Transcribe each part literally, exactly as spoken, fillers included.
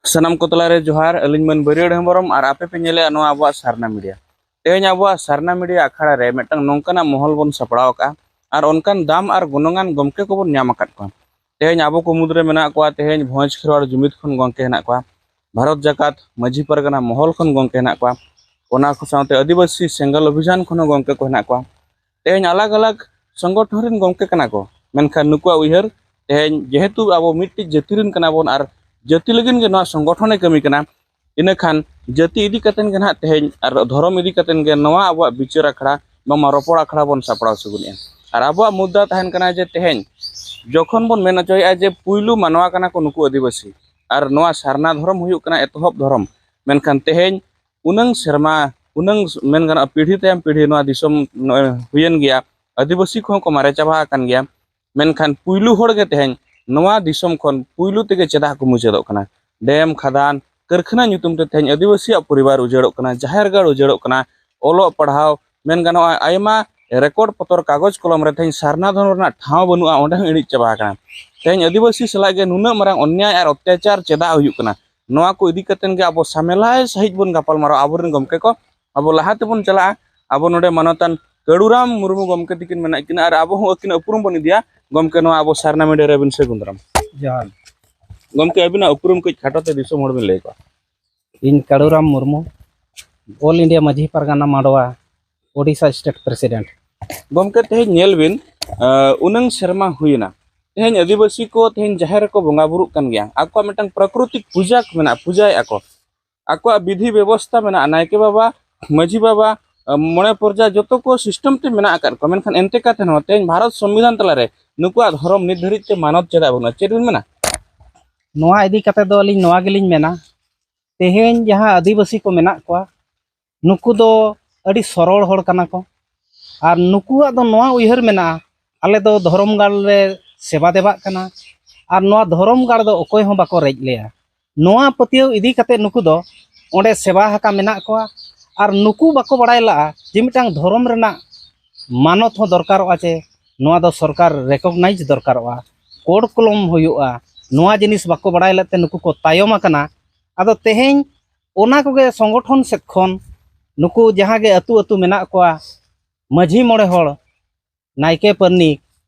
ᱥᱟᱱᱟᱢ ᱠᱚ ᱛᱟᱞᱟᱨᱮ ᱡᱚᱦᱟᱨ᱾ ᱟᱹᱞᱤᱧ ᱢᱟᱹᱱ ᱵᱟᱹᱨᱭᱟᱹᱲ ᱦᱮᱢᱵᱨᱚᱢ ᱟᱨ ᱟᱯᱮ ᱯᱮ ᱧᱮᱞᱮᱜᱼᱟ ᱱᱚᱣᱟ ᱟᱵᱚᱣᱟᱜ ᱥᱟᱨᱱᱟ ᱢᱤᱰᱤᱭᱟ᱾ ᱛᱮᱦᱮᱧ ᱟᱵᱚᱣᱟᱜ ᱥᱟᱨᱱᱟ ᱢᱤᱰᱤᱭᱟ ᱟᱠᱷᱲᱟ ᱨᱮ ᱢᱤᱫᱴᱟᱝ ᱱᱚᱝᱠᱟᱱᱟᱜ ᱢᱚᱦᱚᱞ ᱵᱚᱱ ᱥᱟᱯᱲᱟᱣ ᱟᱠᱟᱫᱼᱟ ᱟᱨ ᱚᱱᱠᱟᱱ ᱫᱟᱢ ᱟᱨ ᱜᱩᱱᱚᱝᱟᱱ ᱜᱚᱢᱠᱮ ᱠᱚᱵᱚᱱ ᱧᱟᱢ ᱟᱠᱟᱫ ᱠᱚᱣᱟ᱾ ᱛᱮᱦᱮᱧ ᱟᱵᱚ ᱠᱚ ᱢᱩᱫᱽᱨᱮ ᱢᱮᱱᱟᱜ ᱠᱚᱣᱟ, ᱛᱮᱦᱮᱧ ᱵᱷᱚᱸᱡᱽ ᱠᱷᱮᱨᱣᱟᱲ ᱡᱩᱢᱤᱫ ᱠᱷᱚᱱ ᱜᱚᱢᱠᱮ ᱦᱮᱱᱟᱜ ᱠᱚᱣᱟ, ᱵᱷᱟᱨᱚᱛ ᱡᱟᱠᱟᱛ ᱢᱟᱹᱡᱷᱤ ᱯᱟᱨᱜᱟᱱᱟ ᱢᱚᱦᱚᱞ ᱠᱷᱚᱱ ᱜᱚᱢᱠᱮ ᱦᱮᱱᱟᱜ ᱠᱚᱣᱟ, ᱚᱱᱟ ᱠᱚ ᱥᱟᱶᱛᱮ ᱟᱹᱫᱤᱵᱟᱹᱥᱤ ᱥᱮᱸᱜᱮᱞ ᱚᱵᱷᱤᱡᱟᱱ ᱠᱷᱚᱱ ᱦᱚᱸ ᱜᱚᱢᱠᱮ ᱠᱚ ᱦᱮᱱᱟᱜ ᱠᱚᱣᱟ᱾ ᱛᱮᱦᱮᱧ ᱟᱞᱟᱜᱽ ᱟᱞᱟᱜᱽ ᱥᱚᱝᱜᱚᱴᱷᱚᱱ ᱨᱮᱱ ᱜᱚᱢᱠᱮ ᱠᱟᱱᱟ ᱠᱚ, ᱢᱮᱱᱠᱷᱟᱱ ᱱᱩᱠᱩᱣᱟᱜ ᱩᱭᱦᱟᱹᱨ ᱛᱮᱦᱮᱧ ᱡᱮᱦᱮᱛᱩ ᱟᱵᱚ ᱢᱤᱫᱴᱤᱡ ᱡᱟᱹᱛᱤ ᱨᱮᱱ ᱠᱟᱱᱟ ᱵᱚᱱ ᱟᱨ ᱡᱟᱹᱛᱤ ᱞᱟᱹᱜᱤᱫ ᱜᱮ ᱱᱚᱣᱟ ᱥᱚᱝᱜᱚᱴᱷᱚᱱᱮ ᱠᱟᱹᱢᱤ ᱠᱟᱱᱟ, ᱤᱱᱟᱹᱠᱷᱟᱱ ᱡᱟᱹᱛᱤ ᱤᱫᱤ ᱠᱟᱛᱮᱫ ᱜᱮ ᱱᱟᱦᱟᱜ ᱛᱮᱦᱮᱧ ᱟᱨ ᱫᱷᱚᱨᱚᱢ ᱤᱫᱤ ᱠᱟᱛᱮᱫ ᱜᱮ ᱱᱚᱣᱟ ᱟᱵᱚᱣᱟᱜ ᱵᱤᱪᱟᱹᱨ ᱟᱠᱷᱲᱟ ᱵᱟᱝᱢᱟ ᱨᱚᱯᱚᱲ ᱟᱠᱷᱲᱟ ᱵᱚᱱ ᱥᱟᱯᱲᱟᱣ ᱥᱟᱹᱜᱩᱱᱮᱜᱼᱟ᱾ ᱟᱨ ᱟᱵᱚᱣᱟᱜ ᱢᱩᱫᱽᱫᱟ ᱛᱟᱦᱮᱱ ᱠᱟᱱᱟ ᱡᱮ ᱛᱮᱦᱮᱧ ᱡᱚᱠᱷᱚᱱ ᱵᱚᱱ ᱢᱮᱱ ᱦᱚᱪᱚᱭᱮᱫᱼᱟ ᱡᱮ ᱯᱩᱭᱞᱩ ᱢᱟᱱᱣᱟ ᱠᱟᱱᱟ ᱠᱚ ᱱᱩᱠᱩ ᱟᱹᱫᱤᱵᱟᱹᱥᱤ, ᱟᱨ ᱱᱚᱣᱟ ᱥᱟᱨᱱᱟ ᱫᱷᱚᱨᱚᱢ ᱦᱩᱭᱩᱜ ᱠᱟᱱᱟ ᱮᱛᱚᱦᱚᱵ ᱫᱷᱚᱨᱚᱢ, ᱢᱮᱱᱠᱷᱟᱱ ᱛᱮᱦᱮᱧ ᱩᱱᱟᱹᱝ ᱥᱮᱨᱢᱟ, ᱩᱱᱟᱹᱝ ᱢᱮᱱ ᱜᱟᱱᱚᱜᱼᱟ ᱯᱤᱲᱦᱤ ᱛᱟᱭᱚᱢ ᱯᱤᱲᱦᱤ ᱱᱚᱣᱟ ᱫᱤᱥᱚᱢ ᱱᱚᱜᱼᱚᱭ ᱦᱩᱭᱮᱱ ᱜᱮᱭᱟ, ᱟᱹᱫᱤᱵᱟᱹᱥᱤ ᱠᱚᱦᱚᱸ ᱠᱚ ᱢᱟᱨᱮ ᱪᱟᱵᱟ ᱟᱠᱟᱱ ᱜᱮᱭᱟ, ᱢᱮᱱᱠᱷᱟᱱ ᱯᱩᱭᱞᱩ ᱦᱚᱲ ᱜᱮ ᱛᱮᱦᱮᱧ ᱱᱚᱣᱟ ᱫᱤᱥᱚᱢ ᱠᱷᱚᱱ ᱯᱩᱭᱞᱩ ᱛᱮᱜᱮ ᱪᱮᱫᱟᱜ ᱠᱚ ᱢᱩᱪᱟᱹᱫᱚᱜ ᱠᱟᱱᱟ? ᱰᱮᱢ, ᱠᱷᱟᱫᱟᱱ, ᱠᱟᱹᱨᱠᱷᱟᱱᱟ ᱧᱩᱛᱩᱢ ᱛᱮ ᱛᱮᱦᱮᱧ ᱟᱹᱫᱤᱵᱟᱹᱥᱤᱭᱟᱜ ᱯᱚᱨᱤᱵᱟᱨ ᱩᱡᱟᱹᱲᱚᱜ ᱠᱟᱱᱟ, ᱡᱟᱦᱮᱨ ᱜᱟᱲ ᱩᱡᱟᱹᱲᱚᱜ ᱠᱟᱱᱟ, ᱚᱞᱚᱜ ᱯᱟᱲᱦᱟᱣ, ᱢᱮᱱ ᱜᱟᱱᱚᱜᱼᱟ ᱟᱭᱢᱟ ᱨᱮᱠᱚᱨᱰ ᱯᱚᱛᱚᱨ ᱠᱟᱜᱚᱡᱽ ᱠᱚᱞᱚᱢ ᱨᱮ ᱛᱮᱦᱮᱧ ᱥᱟᱨᱱᱟ ᱫᱷᱚᱨᱚᱢ ᱨᱮᱱᱟᱜ ᱴᱷᱟᱶ ᱵᱟᱹᱱᱩᱜᱼᱟ, ᱚᱸᱰᱮ ᱦᱚᱸ ᱤᱬᱤᱡ ᱪᱟᱵᱟ ᱟᱠᱟᱱᱟ᱾ ᱛᱮᱦᱮᱧ ᱟᱹᱫᱤᱵᱟᱹᱥᱤ ᱥᱟᱞᱟᱜ ᱜᱮ ᱱᱩᱱᱟᱹᱜ ᱢᱟᱨᱟᱝ ᱚᱱᱱᱭᱟᱭ ᱟᱨ ᱚᱛᱛᱟᱪᱟᱨ ᱪᱮᱫᱟᱜ ᱦᱩᱭᱩᱜ ᱠᱟᱱᱟ? ᱱᱚᱣᱟ ᱠᱚ ᱤᱫᱤ ᱠᱟᱛᱮᱫ ᱜᱮ ᱟᱵᱚ ᱥᱟᱢᱮᱞᱟᱭ ᱥᱟᱺᱦᱤᱡ ᱵᱚᱱ ᱜᱟᱯᱟᱞ ᱢᱟᱨᱟᱣᱟ᱾ ᱟᱵᱚᱨᱮᱱ ᱜᱚᱢᱠᱮ ᱠᱚ, ᱟᱵᱚ ᱞᱟᱦᱟ ᱛᱮᱵᱚᱱ ᱪᱟᱞᱟᱜᱼᱟ᱾ ᱟᱵᱚ ᱱᱚᱰᱮ ᱢᱟᱱᱚᱛᱟᱱ ᱠᱟᱹᱲᱩᱨᱟᱢ ᱢᱩᱨᱢᱩ ᱜᱚᱢᱠᱮ ᱛᱤᱠᱤᱱ ᱢᱮᱱᱟᱜ ᱠᱤᱱᱟ ᱟᱨ ᱟᱵᱚ ᱦᱚᱸ ᱟᱹᱠᱤᱱ ᱩᱯᱨᱩᱢ ᱵᱚᱱ ᱤᱫᱤᱭᱟ᱾ ᱜᱚᱢᱠᱮ, ᱱᱚᱣᱟ ᱟᱵᱚ ᱥᱟᱨᱱᱟ ᱢᱤᱰᱤᱭᱟ ᱨᱮ ᱟᱹᱵᱤᱱ ᱥᱟᱹᱜᱩᱱ ᱫᱟᱨᱟᱢ᱾ ᱡᱚᱦᱟᱨ᱾ ᱜᱚᱢᱠᱮ, ᱟᱹᱵᱤᱱᱟᱜ ᱩᱯᱨᱩᱢ ᱠᱟᱹᱡ ᱠᱷᱟᱴᱚ ᱛᱮ ᱫᱤᱥᱚᱢ ᱦᱚᱲ ᱵᱤᱱ ᱞᱟᱹᱭ ᱠᱚᱣᱟ᱾ ᱤᱧ ᱠᱟᱹᱲᱩᱨᱟᱢ ᱢᱩᱨᱢᱩ, ᱚᱞ ᱤᱱᱰᱤᱭᱟ ᱢᱟᱹᱡᱷᱤ ᱯᱟᱨᱜᱟᱱᱟ ᱢᱟᱰᱣᱟ, ᱳᱰᱤᱥᱟ ᱥᱴᱮᱴ ᱯᱨᱮᱥᱤᱰᱮᱱᱴ᱾ ᱜᱚᱢᱠᱮ, ᱛᱮᱦᱮᱧ ᱧᱮᱞ ᱵᱤᱱ, ᱟᱸ, ᱩᱱᱟᱹᱝ ᱥᱮᱨᱢᱟ ᱦᱩᱭᱮᱱᱟ, ᱛᱮᱦᱮᱧ ᱟᱹᱫᱤᱵᱟᱹᱥᱤ ᱠᱚ ᱛᱮᱦᱮᱧ ᱡᱟᱦᱮᱨ ᱨᱮᱠᱚ ᱵᱚᱸᱜᱟ ᱵᱩᱨᱩᱜ ᱠᱟᱱ ᱜᱮᱭᱟ, ᱟᱠᱚᱣᱟᱜ ᱢᱤᱫᱴᱟᱝ ᱯᱨᱟᱠᱨᱤᱛᱤᱠ ᱯᱩᱡᱟ ᱢᱮᱱᱟᱜᱼᱟ, ᱯᱩᱡᱟᱭᱮᱫᱼᱟ ᱠᱚ, ᱟᱠᱚᱣᱟᱜ ᱵᱤᱫᱷᱤ ᱵᱮᱵᱚᱥᱛᱷᱟ ᱢᱮᱱᱟᱜᱼᱟ, ᱱᱟᱭᱠᱮ ᱵᱟᱵᱟ, ᱢᱟᱹᱡᱷᱤ ᱵᱟᱵᱟ, ᱢᱚᱬᱮ ᱯᱨᱚᱡᱟ ᱡᱚᱛᱚ ᱠᱚ ᱥᱤᱥᱴᱮᱢ ᱛᱮ ᱢᱮᱱᱟᱜ ᱟᱠᱟᱫ ᱠᱚᱣᱟ, ᱢᱮᱱᱠᱷᱟᱱ ᱮᱱᱛᱮ ᱠᱟᱛᱮ ᱦᱚᱸ ᱛᱮᱦᱮᱧ ᱵᱷᱟᱨᱚᱛ ᱥᱚᱝᱵᱤᱫᱷᱟᱱ ᱛᱟᱞᱟᱨᱮ ᱱᱩᱠᱩᱣᱟᱜ ᱫᱷᱚᱨᱚᱢ ᱱᱤᱛ ᱫᱷᱟᱹᱨᱤᱡ ᱛᱮ ᱢᱟᱱᱚᱛ ᱪᱮᱫᱟᱜ ᱵᱟᱹᱱᱩᱜᱼᱟ? ᱪᱮᱫ ᱵᱤᱱ ᱢᱮᱱᱟ? ᱱᱚᱣᱟ ᱤᱫᱤ ᱠᱟᱛᱮ ᱫᱚ ᱟᱹᱞᱤᱧ ᱱᱚᱣᱟ ᱜᱮᱞᱤᱧ ᱢᱮᱱᱟ, ᱛᱮᱦᱮᱧ ᱡᱟᱦᱟᱸ ᱟᱹᱫᱤᱵᱟᱹᱥᱤ ᱠᱚ ᱢᱮᱱᱟᱜ ᱠᱚᱣᱟ, ᱱᱩᱠᱩ ᱫᱚ ᱟᱹᱰᱤ ᱥᱚᱨᱚᱲ ᱦᱚᱲ ᱠᱟᱱᱟ ᱠᱚ᱾ ᱟᱨ ᱱᱩᱠᱩᱣᱟᱜ ᱫᱚ ᱱᱚᱣᱟ ᱩᱭᱦᱟᱹᱨ ᱢᱮᱱᱟᱜᱼᱟ, ᱟᱞᱮ ᱫᱚ ᱫᱷᱚᱨᱚᱢ ᱜᱟᱲ ᱞᱮ ᱥᱮᱵᱟ ᱫᱮᱵᱟᱜ ᱠᱟᱱᱟ, ᱟᱨ ᱱᱚᱣᱟ ᱫᱷᱚᱨᱚᱢ ᱜᱟᱲ ᱫᱚ ᱚᱠᱚᱭ ᱦᱚᱸ ᱵᱟᱠᱚ ᱨᱮᱡ ᱞᱮᱭᱟ᱾ ᱱᱚᱣᱟ ᱯᱟᱹᱛᱭᱟᱹᱣ ᱤᱫᱤ ᱠᱟᱛᱮ ᱱᱩᱠᱩ ᱫᱚ ᱚᱸᱰᱮ ᱥᱮᱵᱟ ᱟᱠᱟ ᱢᱮᱱᱟᱜ ᱠᱚᱣᱟ᱾ ᱟᱨ ᱱᱩᱠᱩ ᱵᱟᱠᱚ ᱵᱟᱲᱟᱭ ᱞᱟᱜᱼᱟ ᱡᱮ ᱢᱤᱫᱴᱟᱝ ᱫᱷᱚᱨᱚᱢ ᱨᱮᱱᱟᱜ ᱢᱟᱱᱚᱛ ᱦᱚᱸ ᱫᱚᱨᱠᱟᱨᱚᱜᱼᱟ, ᱪᱮ ᱱᱚᱣᱟ ᱫᱚ ᱥᱚᱨᱠᱟᱨ ᱨᱮᱠᱚᱜᱱᱟᱭᱤᱡᱽ ᱫᱚᱨᱠᱟᱨᱚᱜᱼᱟ, ᱠᱳᱰ ᱠᱚᱞᱚᱢ ᱦᱩᱭᱩᱜᱼᱟ᱾ ᱱᱚᱣᱟ ᱡᱤᱱᱤᱥ ᱵᱟᱠᱚ ᱵᱟᱲᱟᱭ ᱞᱮᱫ ᱛᱮ ᱱᱩᱠᱩ ᱠᱚ ᱛᱟᱭᱚᱢ ᱟᱠᱟᱱᱟ᱾ ᱟᱫᱚ ᱛᱮᱦᱮᱧ ᱚᱱᱟ ᱠᱚᱜᱮ ᱥᱚᱝᱜᱚᱴᱷᱚᱱ ᱥᱮᱫ ᱠᱷᱚᱱ ᱱᱩᱠᱩ ᱡᱟᱦᱟᱸ ᱜᱮ ᱟᱹᱛᱩ ᱟᱹᱛᱩ ᱢᱮᱱᱟᱜ ᱠᱚᱣᱟ, ᱢᱟᱹᱡᱷᱤ ᱢᱚᱬᱮ ᱦᱚᱲ, ᱱᱟᱭᱠᱮ ᱯᱟᱨᱱᱤᱠ,